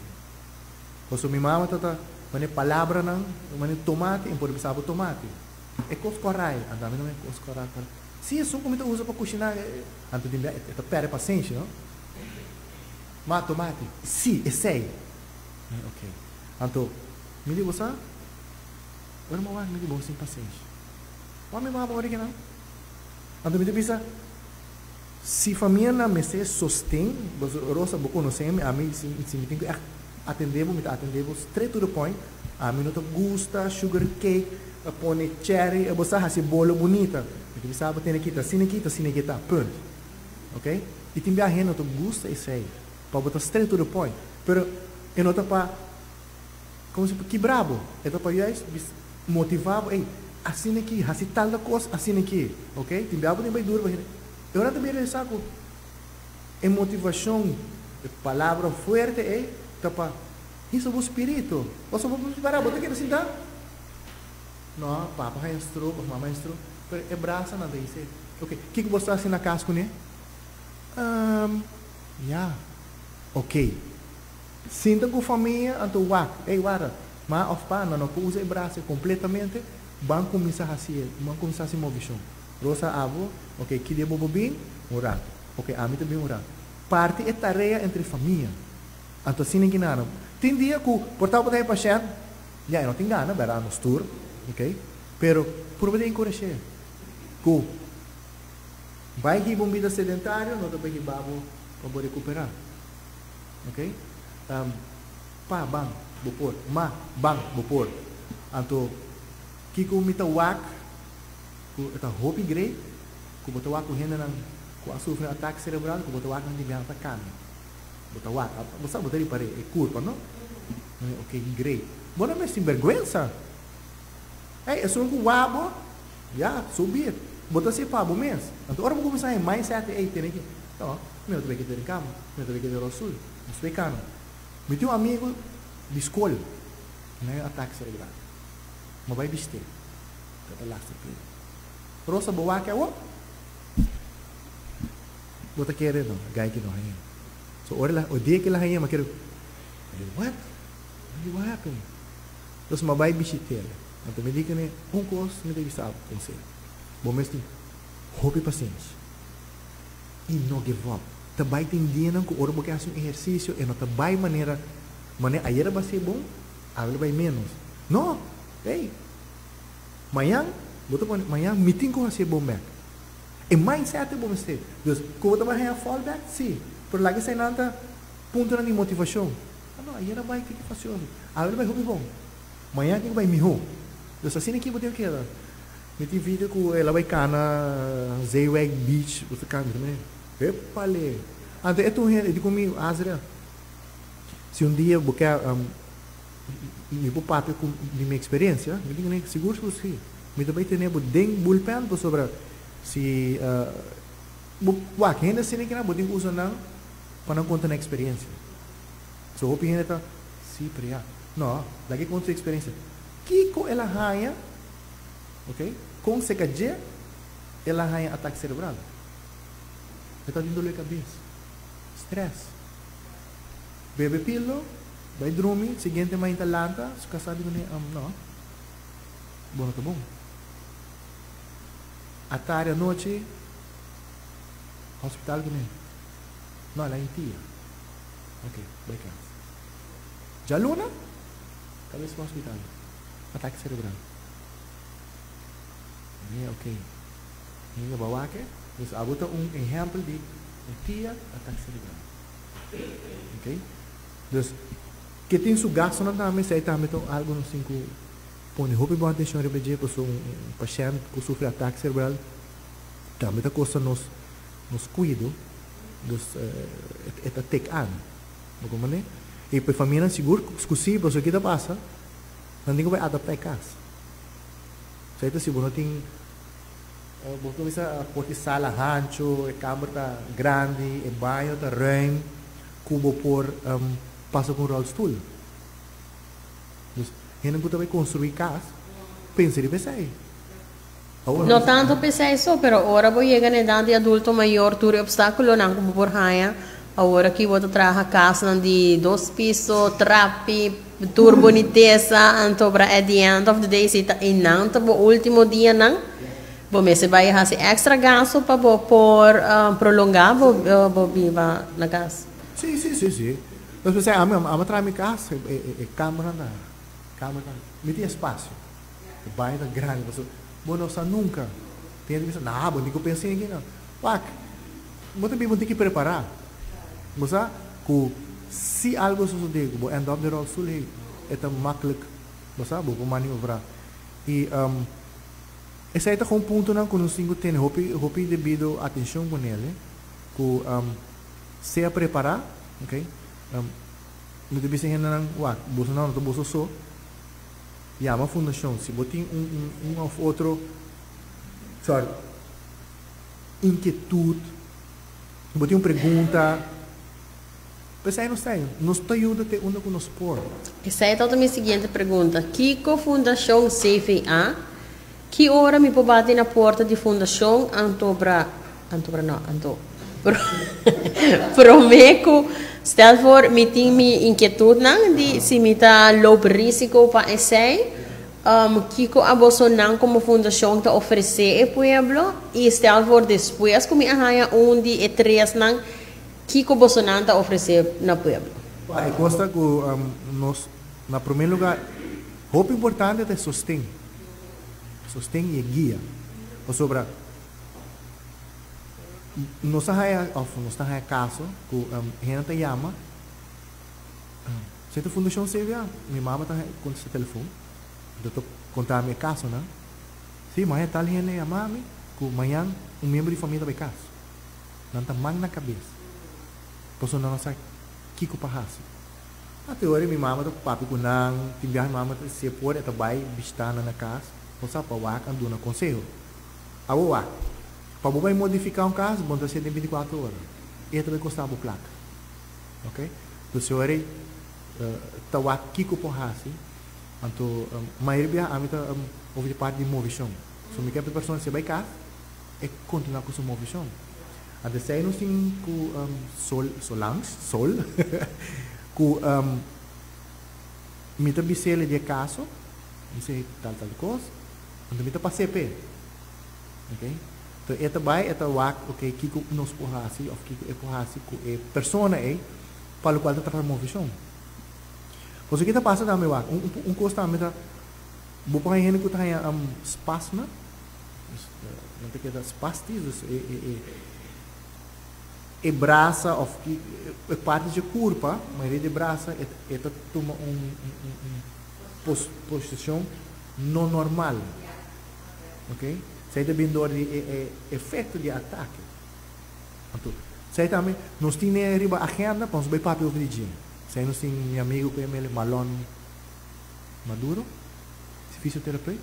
N: Pasobra mi mama ta ta manera palabranan manera tomati, en por bisa bo tomati. E kos kòrá ei, anto ami no e kos kòrá kòrá. Si esun ku mi ta usa pa kushiná, anto tin bia e ta pèrdè pasenshi, no? Ma tomati, si, esei. Mi, ok. Anto, mi di bo sa, ora mi wak mi di bo sin pasenshi. Wak mi mama ora kinan. Anto mi ta bisa, si famianan mester sosten, pasobra Rosa bo konosé mi, ami si mi tin ku ègt atendé bo, mi ta atendé bo straight to the point. Ami no ta gusta sugar cake, a pone cherry, bo sa hasi bolo bunita. Mi ta bisa bo tene kita asina aki, ta asina aki ta, punt. Ok? I tin biaha hende no ta gusta esei, pa bo ta straight to the point. Pero e no ta pa, como si pa kibra bo, e ta pa juist bis motiva bo, ey, asina aki, hasi tal ta cos asina aki, ok? Tin biaha bo tin bai duro pa hende. E ora ta bin realisa cu e motivacion, e palabra fuerte ey ta pa hisa bo spirito. Pasobra bo para, bo ta keda sinta, no, papa haña stroke of mama haña stroke, pero e brasanan ta hisa. Ok, kiko bo sa hasi na kas kuné? Ehm, ya. Ok. Sinta ku famia anto wak, ey wara, ma òf pa nan no por usa e brasa kompletamente, ban kuminsá hasi e, ban kuminsá hasi movishon. Rosa abo, ok, ki dia bo por bin? Un ratu. Ok, ami ta bin un ratu. Parti e tarea entre famia. Anto asina ki nan. Tin dia ku por ta bo ta e pashènt, ya e no tin gana, bèrdat, nos tur, ok, pero purba di enkurash'é. Ku bai hiba un bida sedentario no ta bai hiba bo pa bo rekuperá. Ok? Pa ban bo por, ma ban bo por. Anto kiko mi ta wak ku e ta hopi great ku bo ta wak ku hendenan ku a sufri un atake serebral ku bo ta wak nan di biaha ta kambia. Bo ta wak, bo sa bo ta ripar'é e kurpa no. Ok great. Bo no mester tin bèrgwensa. Ey, esun ku wak bo. Ya, so be it. Bo ta hasié pa bo mes. Anto ora bo kuminsá e mindset ei, tene ki, no, mi no ta bai keda den kama, mi no ta bai keda rosul, mi ta bai kana. Mi tin un amigu di skol, mi haña un atake serebral. Mi a bai bishit'é. Ta ta lastra p'e. Rosa, bo wak awor? Bo ta kere? No, e gai ki no hañ'é. So ora el a, o dia ku el a hañ'é, mi a kere, what? What happened? Entonces mi a bai bishit'é. Anto mi di kuné, Un kos mi ta bisa bo, konseho, Bo mes tin hopi pasenshi i no give up. Ta bai tin dianan ku ora bo ke hasi un ehersisio e no ta bai manera manera ayer a bas'é bon, awe lo bai ménos. No! Ey! Mañan bo ta pone, mañan mi tin ku hasié bon bèk. E mindset ei bo mester. Dus, ku bo ta bai haña fallback? Sí. Pero laga eseinan ta puntonan di motivashon. Ah no, ayer a bai tiki fasioso, awe lo bai hopi bon. Mañana tin ku bai mihó. Dus asina aki bo tin ku keda. Mi tin video ku el a bai kana Zeewijk Beach, bo ta kana, mi ta mira, epale! Anto e ta un hende, e di ku mi, Azria, si un dia bo ke mi por papia ku di mi eksperensia, mi di kuné, sigur sigur si. Mi ta bai tene bo den bullpen pasobra si bo wak hende asina kinan bo tin ku usa nan pa nan konta nan eksperensia. So hopi hende ta, si, pero ya. No, laga e konta su eksperensia. Kiko el a haña, ok, kon seka dje el a haña atake serebral? E tabatin doló di kabes, strès. Bebe pildo, bai drumi, siguiente mainta lanta, su kasá di kuné, no, bo no ta bon. Atardi anochi, hospital kuné. No, el a intia. Ok, bai kas. Djaluna, kabes pa hospital. Atake serebral. Mi ok. Mi a bawa ke. Dus abo ta un ehèmpel di un tia atake serebral. Ok. Dus, ke tin su gastunan tambe, esei tambe ta algu nos tin ku pone hopi bon atenshon riba dje, pasobra un pashènt ku sufri atake serebral tambe ta kosta nos nos kuido. Dus e ta tek aan. Bo comprende? I pa e famianan sigur ku si, pasobra ki ta pasa, nan tin ku bai adaptá e kas. Esei ta si bo no tin, bo kuminsá por tin sala hanchu, e kamber ta grandi, e baño ta ruim, ku bo por. pasa ku un rolstoel. Dus hende ku ta bai konstruí kas, pensa riba esei. Awor.
M: No tanto p'esei so, pero ora bo yega na edat di adulto mayor tur e opstákulonan ku bo por haña, awor aki bo ta traha kasnan di dos piso, trapi, tur bunitesa, anto bra at the end of the day si ta einan ta bo último dianan, bo mester bai hasi èkstra gastu pa bo por prolongá bo bo biba na kas.
N: Sí, sí, sí, sí. Nos pensé, ami, ami a traha mi kas, e, e, e kamernan ta, kamernan, mi tin espasio. E baño ta grandi, pasobra bo no sa nunka. Tin hende bisa, nah, bo tin ku pensa aki nan. Wak, bo ta biba bo tin ki prepará. Bo sa ku si algo sosodé ku bo end up den rolstoel, hey, e ta maklik, bo sa, bo por maniobrá. I esei ta kon puntonan ku nos tin ku tene hopi, hopi debido atenshon ku nel, ku sea prepará, okay. Mi ta bisa hendenan, wak, boso nan no ta boso so. Yama fundashon si bo tin un un un of otro sorry inkietut, bo tin un pregunta, p'esei nos ta ei, nos ta yuda te unda ku nos por.
M: Esei tabata mi siguiente pregunta, Kiko Fundashon CVA? Ki ora mi por bati na porta di fundashon anto bra anto bra no anto prome ku stel voor mi tin mi inkietudnan di si mi ta loop risiko pa esei kiko a bosonan komo fundashon ta ofrese e pueblo i stel voor despues ku mi a haña un di e tresnan kiko bosonan ta ofrese na pueblo.
N: E kos ta ku nos na prome luga hopi importante ta e sosten. Sosten i e guia. Pasobra nos a haya òf nos ta haya kaso ku hende ta yama, Seta Fundashon CVA, mi mama ta kontesta telefon, anto ta konta mi e kasonan. Si, maña tal hende yama mi ku mañan un miembro di famia ta bai kas. Nan ta man na kabes pasobra nan no sa kiko pa hasi. A te ora mi mama ta papia ku nan, tin biaha mi mama ta si e por e ta bai bishita nan na kas, bo sa pa wak a duna konseho. Abo wak, pa bo bai modifiká un kas bo no ta hasié den bintikuater ora, e ta bai kosta bo plaka. Ok, dus e ora ei ta wak kiko por hasi, anto mayoria biaha ami ta over di parti di movishon. So mi ke pa e persona si e bai kas e kontinuá ku su movishon. Antes esei nos tin ku Sol, Solange, Sol, ku mi ta bis'el di e kaso, mi sey tal tal kos, anto mi ta pas'é p'e, ok. Enton e ta bai e ta wak ok kiko nos por hasi òf kiko e por hasi ku e persona ei pa lokual ta trata movishon. Pasobra ke ta pasa tambe wak, un un kos tambe ta bo por haña hende ku ta haña spasma. Nan ta keda spastis, dus e e e e brasa of ki e parti dje kurpa, mayoria di e brasa e e ta tuma un un un un pos posishon no normal, ok. Esei ta bin dor di e e efekto di e atake. Anto esei tambe nos tin e riba agenda pa nos bai papia over di dje. Esei nos tin mi amigo ku yama el Marlon Maduro, fisioterapeut.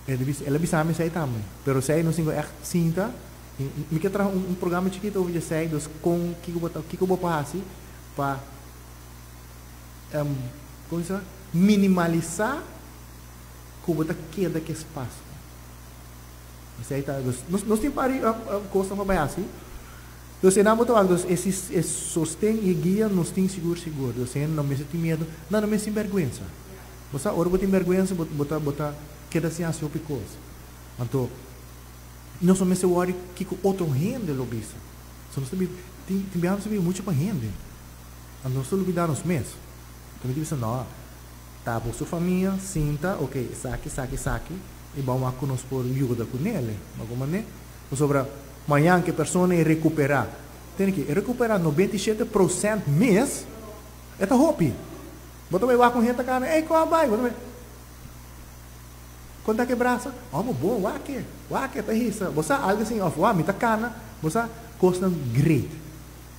N: El a bisa mi esei tambe. Pero esei nos tin ku ègt sinta. Mi ke traha un programa chikito over di esei, dus kon kiko bo ta kiko bo por hasi pa kon bisa minimalisá ku bo ta keda ku e spasmo. Esei ta dus nos nos tin par di kosnan pa bai hasi. Dus einan bo ta wak dus e e sosten i e guia nos tin sigur sigur. Dus hende no mester tin miedu, nan no mester tin bèrgwensa. Bo sa, ora bo tin bèrgwensa, bo bo ta bo ta keda sin hasi hopi kos. Anto, nos no mester wòri kiko otro hende lo bisa. So nos ta biba, tin tin biaha nos ta biba muchu pa hende. Anto nos ta lubidá nos mes. Anto mi ta bisa, nò, ta bo su famia, sinta, oke, esaki, esaki, esaki, i bo a wak ku nos por yuda ku nele. Bo a komprendé? Pasobra mañan ku e persona e rekuperá, tene ki, e rekuperá 97 prosènt mes, e ta hopi. Bo ta bai wak un hende ta kana, ey koa bai? Bo ta bai konta ke brasa, oh bo bon wak e, wak e ta hisa, bo sa algo asin of wak mi ta kana, bo sa kosnan great.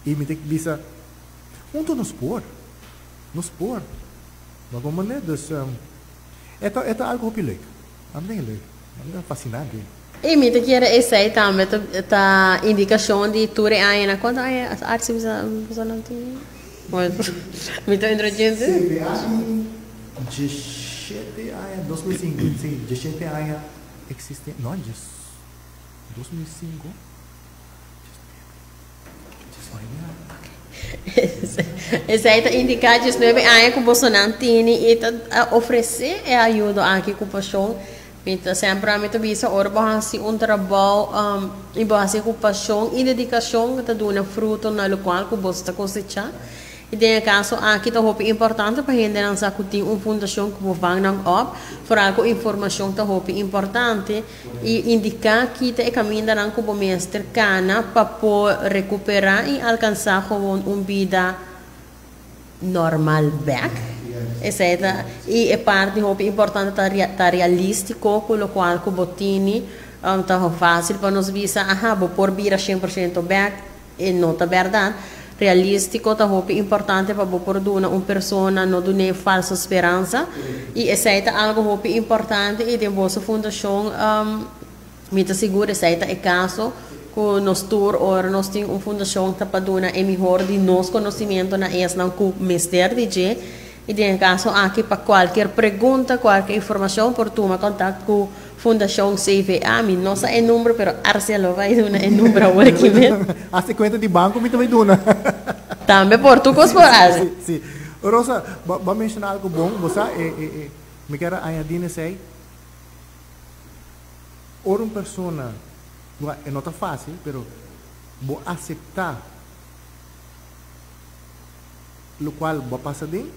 N: I mi ta bisa huntu nos por, nos por. Bo a komprende? Dus e ta e ta algo hopi leuk, ami ta hei leuk, ami ta fasinante.
M: I mi ta kere esei tambe ta ta indikashon di tur e añanan, kuantu aña Artsi bisa nan tin? Mi ta introduce?
N: CVA tin diesshete aña, 2005, si, diesshete aña existe, no, dies, 2005, diesnuebe aña.
M: Esei ta indiká diesnuebe aña ku bosonan tini i ta ofresé e ayudo aki ku pashon. Mi ta semper ami ta bisa ora bo hasi un trabou i bo hasi ku pashon i dedikashon ta duna fruto na lokual ku bo ta kosechá. I den e kaso aki ta hopi importante pa hendenan sa ku tin un fundashon ku bo van nan òp, foral ku informashon ta hopi importante i indiká ki ta e kamindanan ku bo mester kana pa por rekuperá i alkansá gewoon un bida normal bek. Esei ta i e parti hopi importante ta ta realístiko ku lokual ku bo tini ta fásil pa nos bisa aha bo por bira 100% bek e no ta bèrdat. Realístiko ta hopi importante pa bo por duna un persona no dun'é falso speransa i esei ta algu hopi importante i den boso fundashon Mi ta sigur esei ta e kaso ku nos tur ora nos tin un fundashon ta pa duna e mihor di nos konosimiento na esnan ku mester di dje i den e kaso aki pa kualkier pregunta kualkier informashon por tuma kontakt ku Fundashon CVA. Mi no sa e number pero Arcia lo bai duna e number awor aki mes.
N: Hasta e kuenta di banko mi ta bai duna.
M: Tambe por tur kos por hasi.
N: Si, si. Rosa, bo a menshona algu bon, bo sa e mi kier a añadi na esei. Ora un persona, bo e no ta fácil, pero bo aceptá locual bo a pasa den,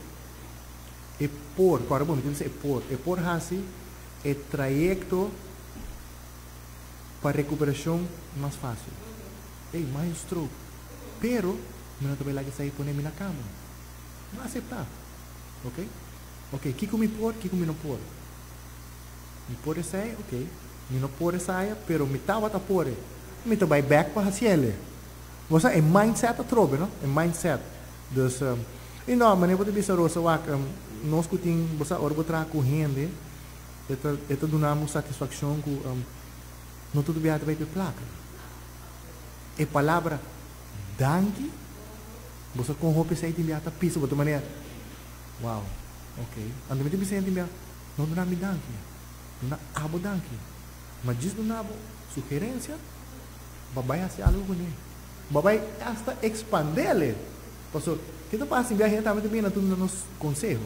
N: e por, cu ora bo mi ta bisa e por, e por haci e trayecto pa recuperacion mas fácil. Ey, mi a stroke, pero mi no ta bay laga esaki pone mi na cama. Mi a aceptá, ok? Ok, kico mi por, kico mi no por? Mi por esei? Ok. Mi no por esaya, pero mi tabata por e. Mi ta bai bek pa hasiel e. Bo sa, e mindset atrobe, no? E mindset. Dus, i no, manera bo ta bisa Rosa, wak, nos ku tin, bo sa, ora bo traha ku hende, e ta, e ta duna bo satisfakshon ku no tur biaha ta bai pa e plaka. E palabra danki, bo sa kon hopi esei tin biaha ta pisa bo ta manera, wow, ok. Anto mi ta bisa hende tin biaha, No duna mi danki, duna abo danki. Ma djis duna bo sugerencia, bo bai haci algo cu ne. Bo bai hasta expandele. Paso, ke ta pasa? Bia hende tambe ta bini na duna nos conseho.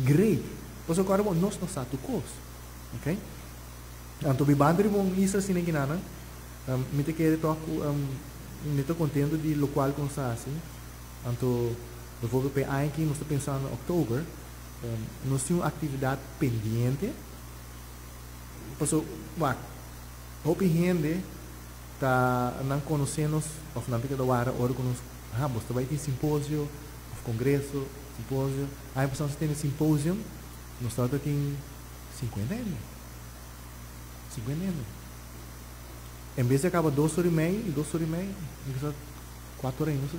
N: Great! Paso cu ora bo nos no sa tur cos. Ok? Anto bibando riba un isla asina kinanan, mi ta kere tok cu mi ta contento di locual cu nos ta haci. Anto, bijvoorbeeld pa e aña aki nos ta pensando october. Nos tin un actividad pendiente paso wak hopi hende ta nan conoce nos of nan ta keda wara ora cu nos ha bos ta bay tin simposio of congreso simposio aña pasado nos a tene simposium nos tabata tin cincuenta hende cincuenta hende en bes di a caba dos ora y mei y dos ora y mei cuatro ora y nos a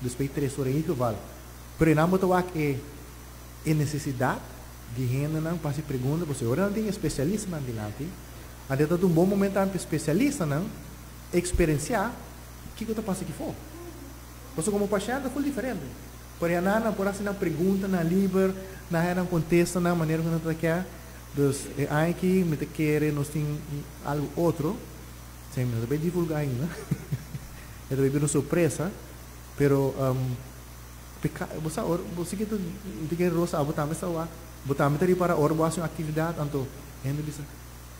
N: despues tres ora y geval. Pero nan bo ta wak e e nesesidat di hendenan pa hasi pregunta pasobra ora nan tin espesialistanan dilanti, anto ta un bon momento tambe pa espesialistanan eksperensiá kiko ta pasa akifó. Pasobra komo pashènt ta ful diferente. Por e nan nan por hasi nan preguntanan liber, nan haña nan kontestanan manera ku nan ta ke. Dus e aña aki mi ta kere nos tin algu otro, esei mi no ta bay divulgá ainda, e ta bay bira un sorpresa, pero. Peka, bo sa ora, bo si ke ta di ke rosa abo tambe sa wak, bo tambe ta ripara ora bo hasi un aktividat anto hende bisa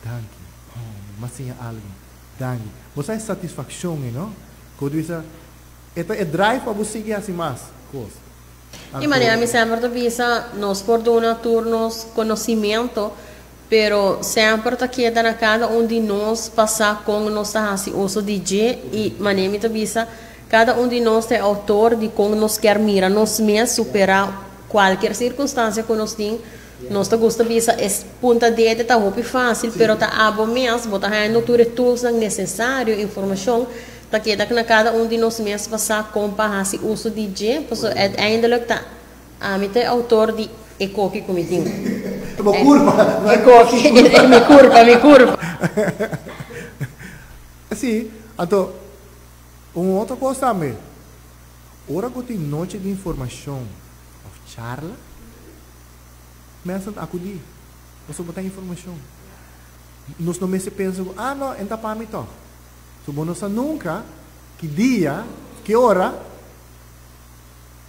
N: danki, oh mi a siña algu, danki. Bo sa e satisfakshon ei no, ku bo ta bisa e ta e drive pa bo sigui hasi mas kos.
M: I manera mi semper ta bisa, nos por duna tur nos konosimiento, pero semper ta keda na kada un di nos pa sa kon nos ta hasi uso di dje i manera mi ta bisa, Kada un di nos ta e outor di kon nos kier mira nos mes superá kualkier sirkunstansia ku nos tin. Nos ta gusta bisa e punta dede ta hopi fásil, pero ta abo mes bo ta hañando tur e toolsnan nesesario, informashon ta keda na kada un di nos mes pa sa kon pa hasi uso di dje, pasobra uiteindelijk ta ami ta e outor di e koki ku mi tin.
N: Bo kurpa.
M: E koki, mi kurpa, mi kurpa.
N: Sí, anto. Un otro kos tambe, Ora ku tin nochi di informashon òf charla, mensen ta akudí pasobra bo ta informashon. Nos no mester pensa ku, ah no, e ta pa mi tòg. So bo no sa nunka ki dia, ki ora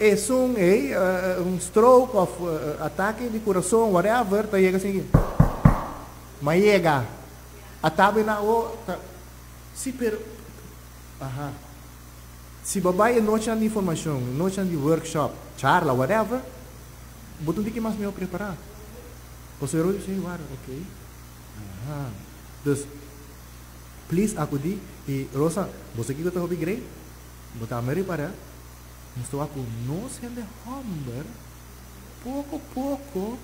N: esun ei, un stroke òf atake di kurason, whatever, ta yega asin aki. Ma yega. Atabe na awo ta, si pero, aha. Si bo bai e nochinan di informashon, e nochinan di workshop, charla, whatever, bo ta un tiki mas mihó prepará. Pasobra bo di, hey, wara, ok. Aha. Dus, please akudí. I Rosa, bo sa kiko ta hopi grei? Bo tambe ripará, nos ta wak ku nos hende hòmber poko poko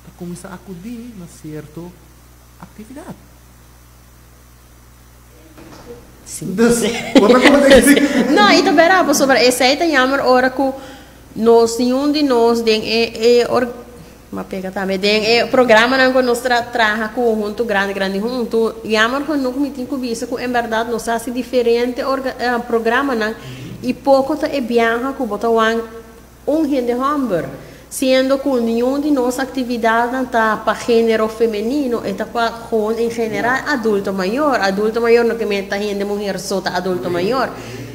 N: ta kuminsá akudí na sierto aktividat. Dus, bo ta kuma ta
M: kere? No, i ta bèrdat, pasobra esei ta yammer ora ku nos, niun di nos den e e or, m'a pega tambe, den e programanan ku nos tra traha ku huntu grandi grandi huntu, yammer genoeg mi tin ku bisa ku en bèrdat nos a hasi diferente orga programanan i poko ta e biaha ku bo ta wak un hende hòmber, siendo ku niun di nos aktividatnan ta pa género femenino, e ta pa gewoon en general adulto mayor. Adulto mayor no ke men ta hende muher so ta adulto mayor.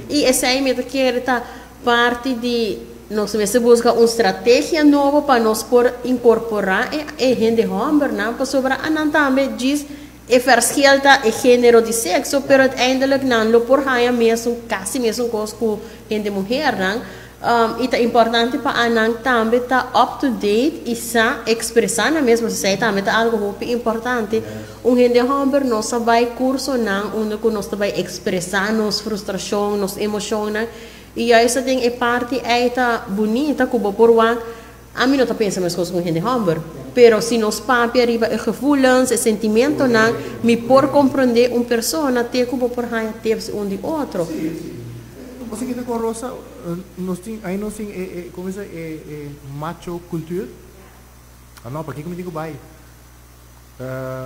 M: I esei mi ta kere ta parti di nos mester buska un strategia nobo pa nos por inkorporá e e hende hòmbernan pasobra anan tambe djis e verschil ta e género di sekso, pero uiteindelijk nan lo por haña mesun kasi mesun kos ku hende muhernan. I ta importante pa anan tambe ta up to date i sa ekspresá nan mes, pasobra esei tambe ta algu hopi importante. Un hende hòmber no sa bai kursonan unda ku nos ta bai ekspresá nos frustrashon, nos emoshonnan, i juist den e parti ei ta bunita ku bo por wak, ami no ta pensa meskos ku un hende hòmber, pero si nos papia riba e gevoelens, e sentimentonan, mi por komprondé un persona te ku bo por haña tips un di otro.
N: Bo sa kita con Rosa, nos tin, ahí nos tin e, e, como dice, e, e macho cultuur. Ah no, pakiko mi tin ku bai?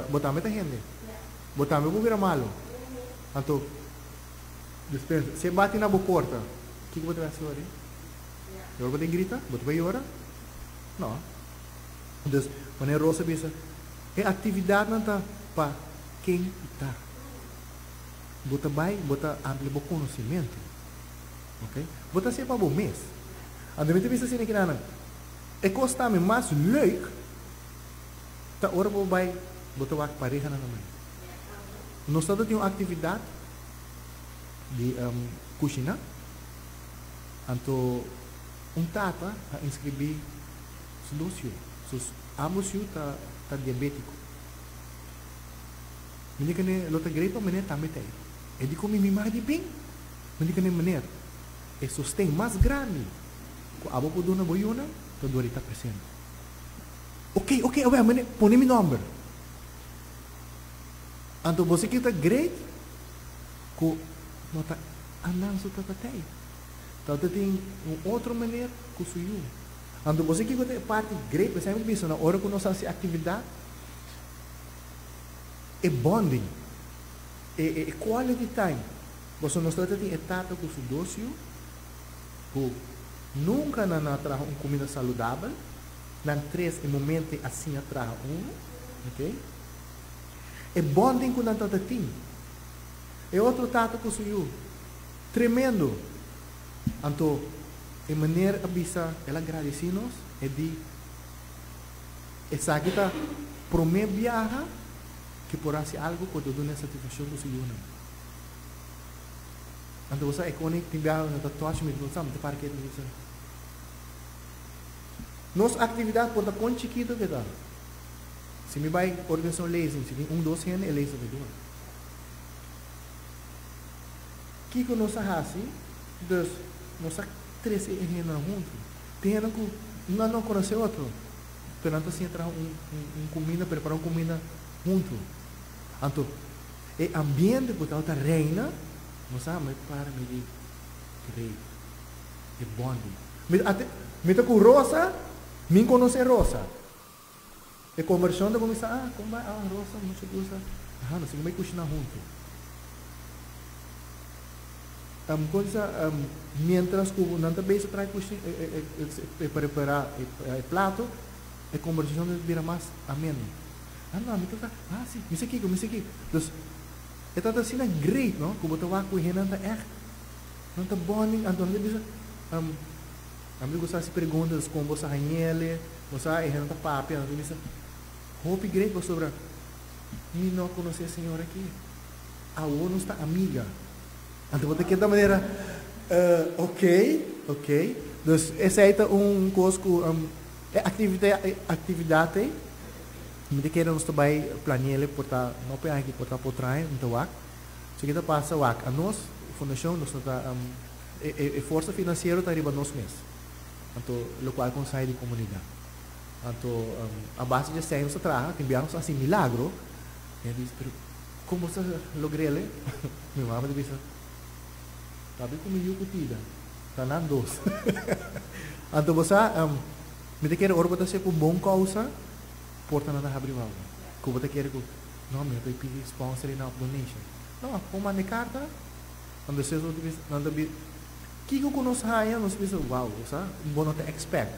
N: Bo tambe ta hende. Bo tambe por bira malo. Anto, dispensa, si e bati na bo porta, kiko bo ta bai hasi ora? E ora bo ta grita? Bo ta bai yora? No. Dus, manera Rosa bisa, e actividadnan ta pa ken ta. Bo ta bai, bo ta amplia bo conocimento. Ok? Bo ta hacié pa bo mes. Anto mi ta bisa asina kinanan, e cos tambe mas leuk ta ora bo bai, bo ta wak parehanan ta bai. Nos ta tin un actividad di cushina, anto un tata a inscribi su dos yu, sus ambos yu ta ta diabetico. Mi di kende lo ta grei pa meneer tambe ta ei. E di ku mi, mi mag di bin? Mi di kende, meneer, e sosten mas grandi ku abo por duna bo yunan ta dor di ta presente. Oké, oké, awel, meneer, pone mi nòmber. Anto bo si kita great ku no ta anan su tata ta ei. Tata tin un otro meneer ku su yu. Anto bo si kiko ta e parti great, p'esei mi bisa na ora ku nos hasi aktividat, E bonding, e quality time, pasobra nos tabata tin e tata ku su dos yu ku nunka nan a traha un kumida saludabel, nan tres e momento a siña traha unu, ok. E bonding ku nan tabata tin, e otro tata ku su yu, tremendo. Anto e meneer a bisa, el a gradisí nos, e di. Esaki ta promé biaha ku por hasi algu ku ta duna e satisfakshon ku su yunan. Anto bo sa e koni tin biaha no ta touch mi, bo sa mi ta para ketu mi ta bisa. Nos aktividat por ta kon chikitu ke ta. Si mi bai organisá un lezing, si tin un dos hende e lezing ta dura. Kiko nos a hasi? Dus nos a trese e hendenan huntu. Tin hende ku nan no konosé otro. Pero nan ta siña traha un un kuminda, prepará un kuminda huntu. Anto, e ambiente ku tabata reina, nos a mi para mi di great. E bonding. Mi ta mi ta ku Rosa, mi konosé Rosa. E kombersashon ta kuminsá, ah, kon bai? Ah, Rosa, mucho gusto. Aha, nos tin ku bai kushiná huntu. Cosa, mientras ku nan ta bezig traha kushina, e prepará e plato, e kombersashon ta bira mas ameno. Ah no, mi ta ta, ah si, mi sa kiko, mi sa kiko. Dus, e tabata asina great, no, ku bo ta wak ku e hendenan ta ègt, nan ta bonding, anto nan ta bisa, ami ta gusta hasi pregunta, dus kon bo sa hañ'ele, bo sa, e hendenan ta papia, nan ta bisa, hopi great pasobra mi no konosé e señora aki, awor nos ta amiga. Anto bo ta keda manera, Ok, ok. Dus esei ta un kos ku e aktividat ei, mi ta kere nos ta bai plani'el por ta no pe aki, por ta por traha, mi ta wak. So ke ta pasa wak, anos, fundashon, nos no ta, e forsa finansiero ta riba nos mes. Anto lokual ku nos haña di komunidat. Anto a base di esei nos ta traha, tin bia nos ta hasi milagro, mi a bisa, pero Kon bo sa logr'el e? Mi mama ta bisa, Tabi ku mi yu ku Tida, ta nan dos. Anto bo sa, mi ta kere ora bo ta hasié ku bon kousa, portanan ta habri wou. Ku bo ta kere ku, no, mi no ta pidi sponsoring òf donation. No, kon manda e karta, anto despues bo ta bisa, nan ta bisa, kiko ku nos haña, nos ta bisa, wou, bo sa, bo no ta expect.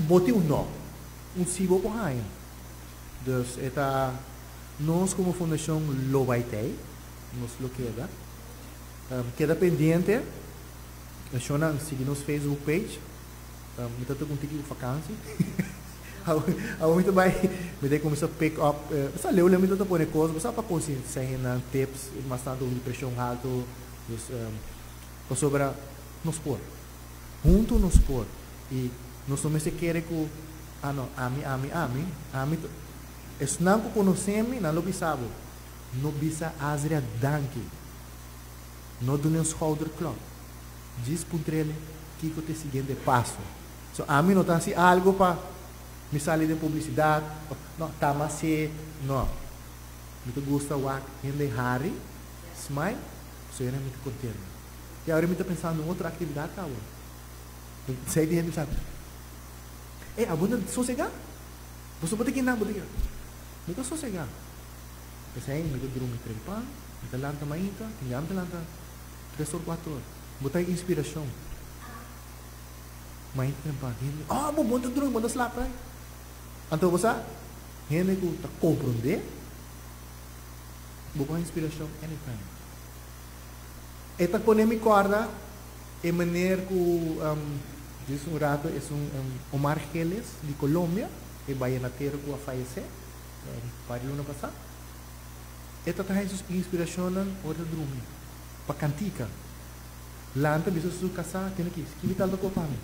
N: Bo tin un no, un si bo por haña. Dus e ta. Nos komo fundashon lo bai tei, nos lo keda. Keda pendiente, shonnan sigui nos Facebook page. Mi ta toka un tiki ku fakansi. Awor mi ta bai, mi ta kuminsá pick up, sa leu leu mi ta pone kos, bo sa pa konsientisá hendenan, tips, mas tantu di preshon haltu, dus pasobra nos por. Huntu nos por i nos no mester kere ku, ah no, ami, ami, ami, ami ta. Esnan ku konosé mi, nan lo bisa bo, No bisa Azria danki. No dun'é un schouderklop. Djis puntr'el kiko ta e siguiente paso. So ami no ta hasi algu pa mi sali den publisidat, òf no, ta mas'é, no. Mi ta gusta wak hende hari, smile, pasobra mi ta kontento. I awor mi ta pensando un otro aktividat kaba. Esei di hende bisa, Ey, abo no ta sosegá? Boso bo ta kina bo ta kina. Mi ta sosegá. P'esei mi ta drumi trempan, mi ta lanta mainta, tin bia mi ta lanta tres or kuater or. Bo ta e inspirashon. Mainta trempan, hende, oh bo bo ta drumi, bo ta slap right. Anto bo sa, hende ku ta komprondé, bo por inspirashon anytime. E ta pone mi kòrda e meneer ku djis un rato esun Omar Geles di Colombia, e bayenatero ku a fayesé un par di luna pasá. E ta traha su inspirashonnan ora ta drumi pa kantika. Lanta bisa su kasá, Tene aki, skibi tal toko pa mi.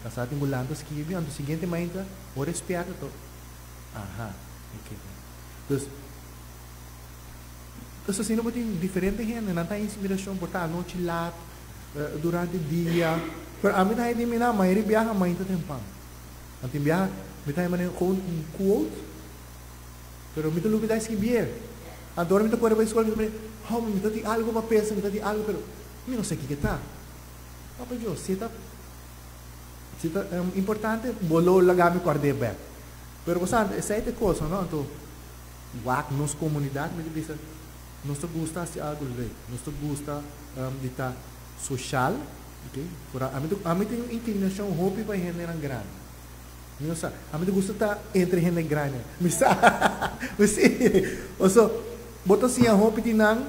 N: Kasá tin ku lanta skibi, anto siguiente mainta ora e spièrta ta, aha, e keda. Dus. Pues asina bo tin diferente hende, nan ta inspiracion por ta anochi laat, durante dia, pero ami ta haña di mi nan, mayoria biaha mainta tempan. Nan tin biaha mi ta haña manera gewoon un quote, pero mi ta lubida escribié. Anto ora mi ta kore bai school mi ta mira, hombre mi ta tin algo pa pensa, mi ta tin algo pero mi no sa kiko ta. Papa Dios, si e ta si ta importante bo lo laga mi kord'é bek. Pero bo sa esei ta e cosa no, anto. Wak nos komunidat mi ta bisa nos ta gusta hasi algu leuk, nos ta gusta di ta soshal, ok, por ami ta ami tin un inklinashon hopi pa hendenan grandi, mi no sa, ami ta gusta ta entre hende grandi, mi sa, mi si, paso bo ta siña hopi di nan,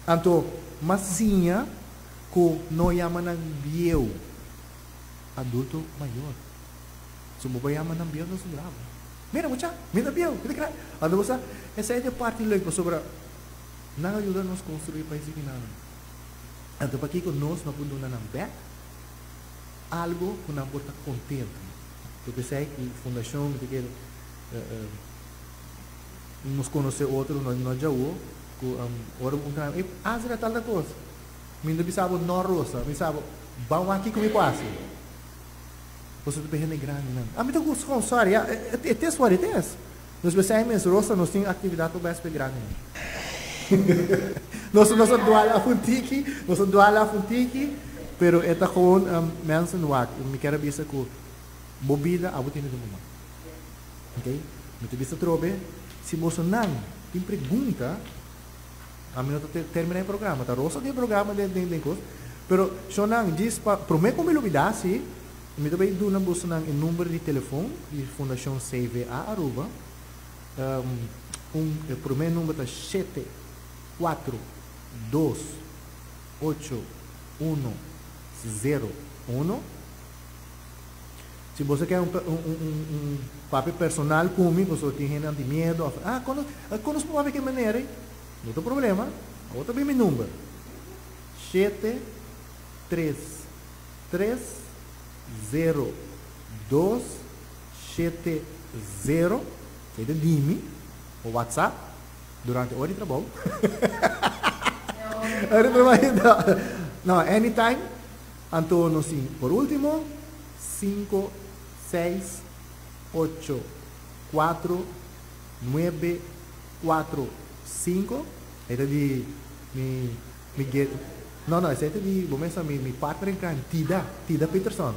N: anto mas siña ku no yama nan bieu, adulto mayor, so bo bai yama nan bieu nan su bravo. Mira mucha, mi ta bieu, mi ta grandi. Anto bo sa, esei ta e parti leuk pasobra nan a yuda nos construi pais di kinanan. Anto pakiko nos no por duna nan bek algo ku nan por ta kontento? Anto p'esei ku fundashon mi ta kere nos konosé otro no no djawo ku ora bo puntra mi, ey Azra tal ta kos, mi no ta bisa bo no Rosa, mi bisa bo ban wak kiko mi por hasi. Boso ta pa hende grandinan. Ami ta gusta con sorry ya e tes what it is. Nos besei mes Rosa nos tin actividad pa bes pa e grandinan. Nos nos a dual af un tiki, nos a dual af un tiki, pero e ta gewoon mensen wak. Mi kier a bisa cu bo bida abo tene den bo man. Ok, mi ta bisa atrobe si boso nan tin pregunta. Ami no ta terminá e programa, ta Rosa tin e programa den den den kos. Pero shonnan djis pa promé ku mi lubidá si, mi ta bai duna bosonan e number di telefon di Fundashon CVA Aruba. Un e promé number ta shete, kuatro, dos, ocho, uno, zero, uno. Si boso ke un un un un papia personal ku mi, boso tin hendenan di miedo of ah kono kono su papia ke manera ei? No ta problema, awor ta bin mi number, shete, tres, tres, zero, dos, shete, zero. Esei ta di mi pa WhatsApp durante ora di trabou. Ora di trabou, no, anytime. Anto nos tin por ultimo sinku, seis, ocho, kuatro, nuebe, kuatro, sinku. E ta di mi mi ge no no esei ta di bo mester mi mi partner in crime Tida, Tida Peterson.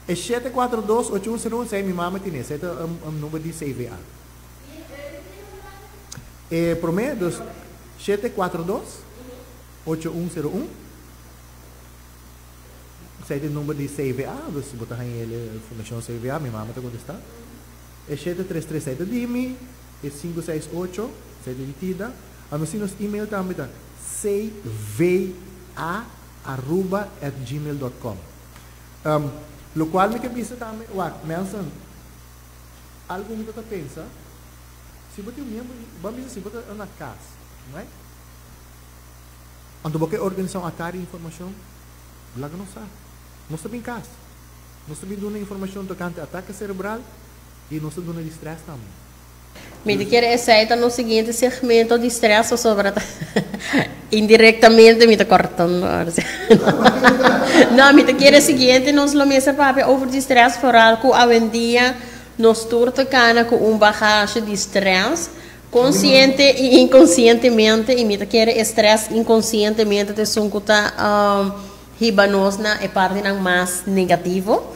N: E shete kuatro dos ocho un sero un esei mi mama tene esei ta un number di CVA. E prome dus shete kuatro dos ocho un sero un. Esei ta e number di CVA, dus bo ta haña el e Fundashon CVA, mi mama ta kontestá. E shete tres tres esei ta di mi, e sinku seis ocho esei ta di Tida. Anto si nos email tambe ta cvaaruba at gmail dot com. Lokual mi ke bisa tambe, wak, mensen, algu mi ta ta pensa, si bo tin un miembro di, bo a bisa si bo ta na kas, right? Anto bo ke organisá un atar di informashon? Laga nos sa. Nos ta bin kas. Nos ta bin duna informashon tokante atake serebral i nos ta duna di strès tambe.
M: Mi ta kere esei ta nos siguiente segmento di strès pasobra ta indirectamente mi ta kortando ahora si. No, mi ta kere siguiente nos lo mester papia over di strès foral ku awendia nos tur ta kana ku un bagashe di strès. Konsiente i inkonsientemente, i mi ta kere e strès inkonsientemente ta esun ku ta hiba nos na e partinan mas negativo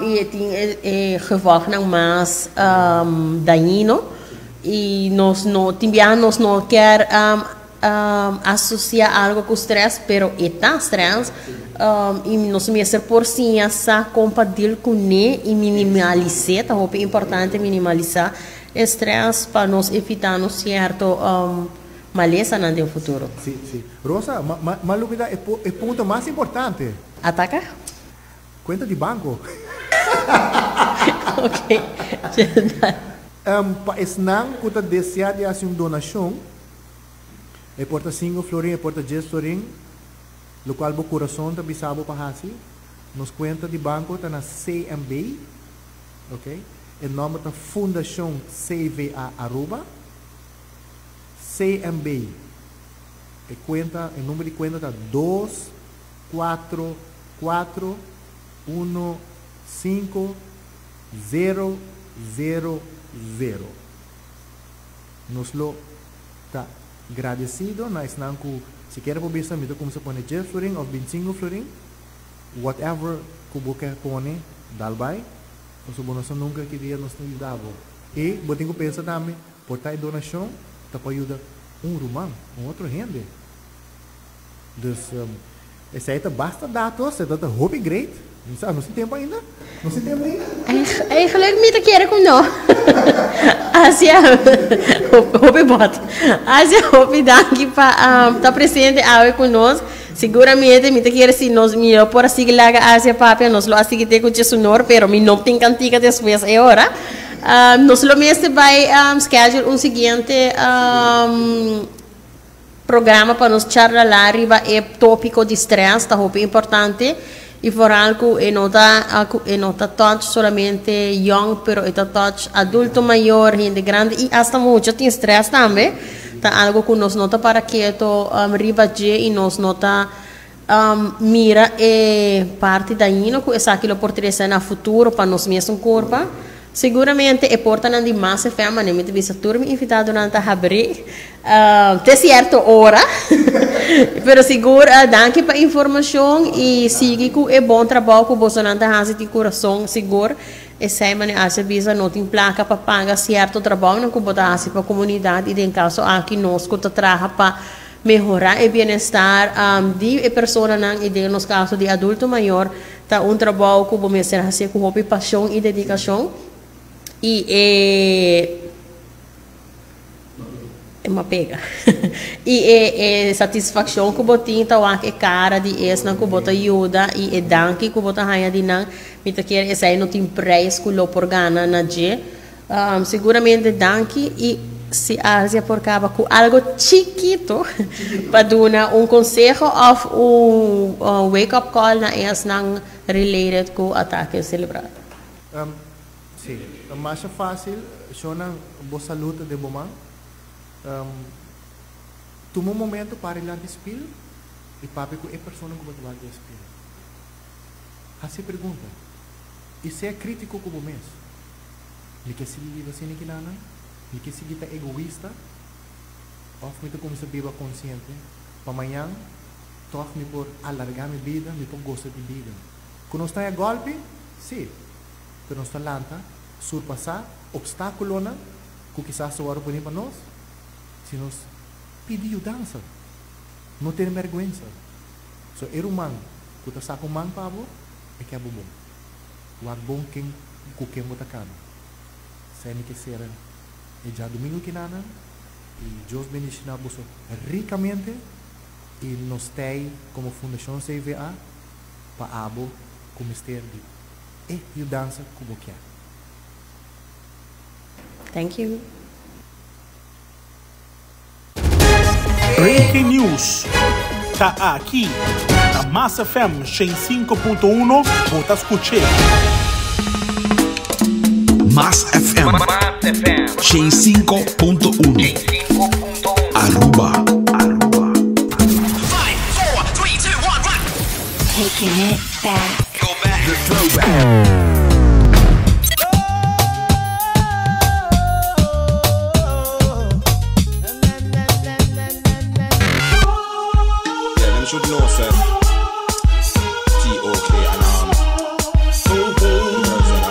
M: i e tin e gevolgnan mas dañino i nos no tin biaha nos no kier asosia algo ku strès pero e ta strès i nos mester por siña sa kon pa deal kuné i minimalis'é ta hopi importante minimalisá E stress pa nos evita nos cierto malesanan den futuro.
N: Sí, sí. Rosa, ma, ma, ma lubida e, e punto mas importante.
M: Ataca?
N: Cuenta di banco.
M: Ok.
N: Pa esnan cu ta desea di haci un donacion, e por ta cinco florin, e por ta dies florin, locual bo curason ta bisa bo pa haci, nos cuenta di banco ta na CMB. Ok. E nomber ta Fundacion CVA Aruba. CMB. E cuenta, e number di cuenta ta dos, cuatro, cuatro, uno, cinco, zero, zero, zero. Nos lo ta gradecido na esnan cu sikiera por bisa mi ta cuminsa pone dies florin of binticinco florin. Whatever cu bo ke pone, dal bay, pasobra bo no sa nunca ki dia nos ta yuda bo. Y bo tin cu pensa tambe, por ta e donacion ta pa yuda un ruman, un otro hende. Dus, esey ta basta datos, e ta ta hopi great. Mi sa, nos tin tempo ainda? Nos tin tempo ainda?
M: Eigenlijk mi ta kere cu no. Asia, hopi bot. Asia, hopi danki pa ta presente awe cu nos. Siguramente mi ta kere si nos mi lo por a sigui laga Asia papia nos lo a sigui te ku Chesunor pero mi no tin kantika despues e ora. Nos lo mester bai schedule un siguiente programa pa nos charla riba e topiko di stress ta hopi importante i vooral ku e no ta ku e no ta touch solamente young pero e ta touch adulto mayor hende grandi i asta mucha tin stress tambe. Ta algo ku nos no ta para keto riba dje i nos no ta mira e parti dañino ku esaki lo por trese na futuro pa nos mesun kurpa. Siguramente e portanan di Mas FM, manera mi ta bisa tur mi invitadonan ta habrí te sierto ora. Pero sigur danki pa informashon i sigui ku e bon trabou ku bosonan ta hasi di kurason sigur. Esey mane haci bisa no tin placa pa paga cierto trabounan cu bo ta haci pa comunidad y den caso aki nos cu ta traha pa mehora e bienestar di e personanan y den nos caso di adulto mayor ta un trabou cu bo mester haci cu hopi pasion y dedicacion y e E m'a pega. I e e satisfakshon ku bo tin ta wak e kara di esnan ku bo ta yuda i e danki ku bo ta haña di nan, mi ta kere esei no tin prijs ku lo por gana na dje. Siguramente danki i si Asia por kaba ku algo chikito pa duna un konseho òf un wake up call na esnan related ku atake selebral.
N: Sí, ta masha fácil, shownan bo salud ta den bo man. Tuma un momento para dilanti spil i papia ku e persona ku bo ta wak den spil. Hasi e pregunta i sea krítiko ku bo mes. Mi ke sigui biba asina kinanan? Mi ke sigui ta egoista? Òf mi ta kuminsá biba konsiente pa mañan tòg mi por alargá mi bida, mi por gosa di bida? Ku nos ta haña gòlpi? Sí. Pero nos ta lanta, surpasá opstákulonan ku kisas ta wòrdu poní pa nos si nos pidi yudansa. No tene bèrgwensa. So e ruman ku ta saka un man pa bo, e ke bo bon. Wak bon ken ku ken bo ta kana. Esei mi ke sera e djadumingu kinanan i Dios bendishoná boso rikamente i nos t'ei komo Fundashon CVA pa abo ku mester di e yudansa ku bo kier.
M: Thank you.
L: Breaking news ta aki na Mas FM 105.1 bo ta scuche.
B: Mas FM 105.1 Aruba.
I: Taking it back.
B: The throwback.
J: Yeah, them should know, sir. T-O-K and girls and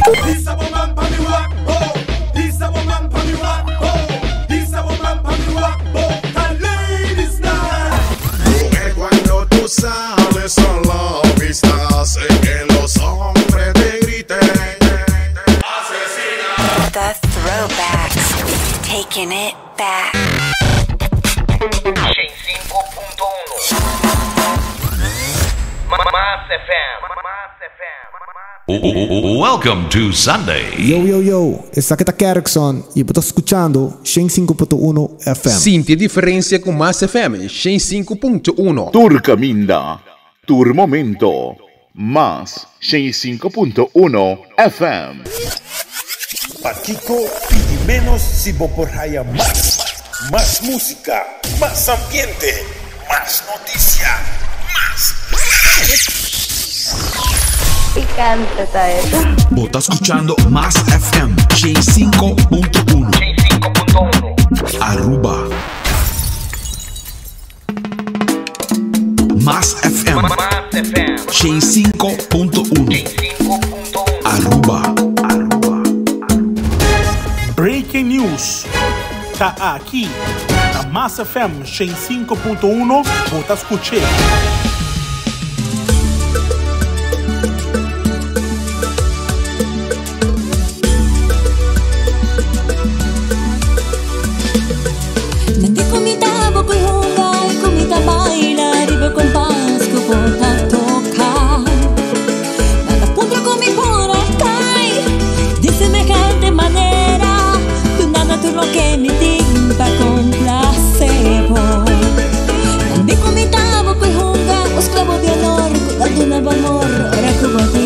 G: This a woman pa mi walk, oh. This a woman pa mi walk, oh. This a woman pa mi walk, oh. The ladies night.
K: Mujer, cuando tú sales a la pista, sé que los hombres te griten.
I: The throwbacks. Taking it back.
H: Mas FM.
B: Welcome to Sunday.
A: Yo, yo, yo, esaki ta Kerkson y bo ta scuchando 105.1 FM.
F: Sinti e diferencia cu Mas FM 105.1.
D: Tur caminda, tur momento, Mas 105.1 FM.
G: Pakico pidi menos si bo por haya mas? Mas musica, mas ambiente, mas noticia, mas.
O: Picante ta e.
B: Bo ta scuchando Mas FM 105.1 Aruba. Mas FM 105.1 Aruba.
L: Breaking news ta aki na Mas FM 105.1 bo ta scuche.
P: Nan di ku mi ta bo ku hunga i ku mi ta baila riba e kompas ku bo ta toka. Nan ta puntra ku mi por a kai di semehante manera, dunando tur loke mi tin pa komplase bo. Nan di ku mi ta bo ku hunga, un sklabo di honor ku ta duna bo amor ora ku bo tin.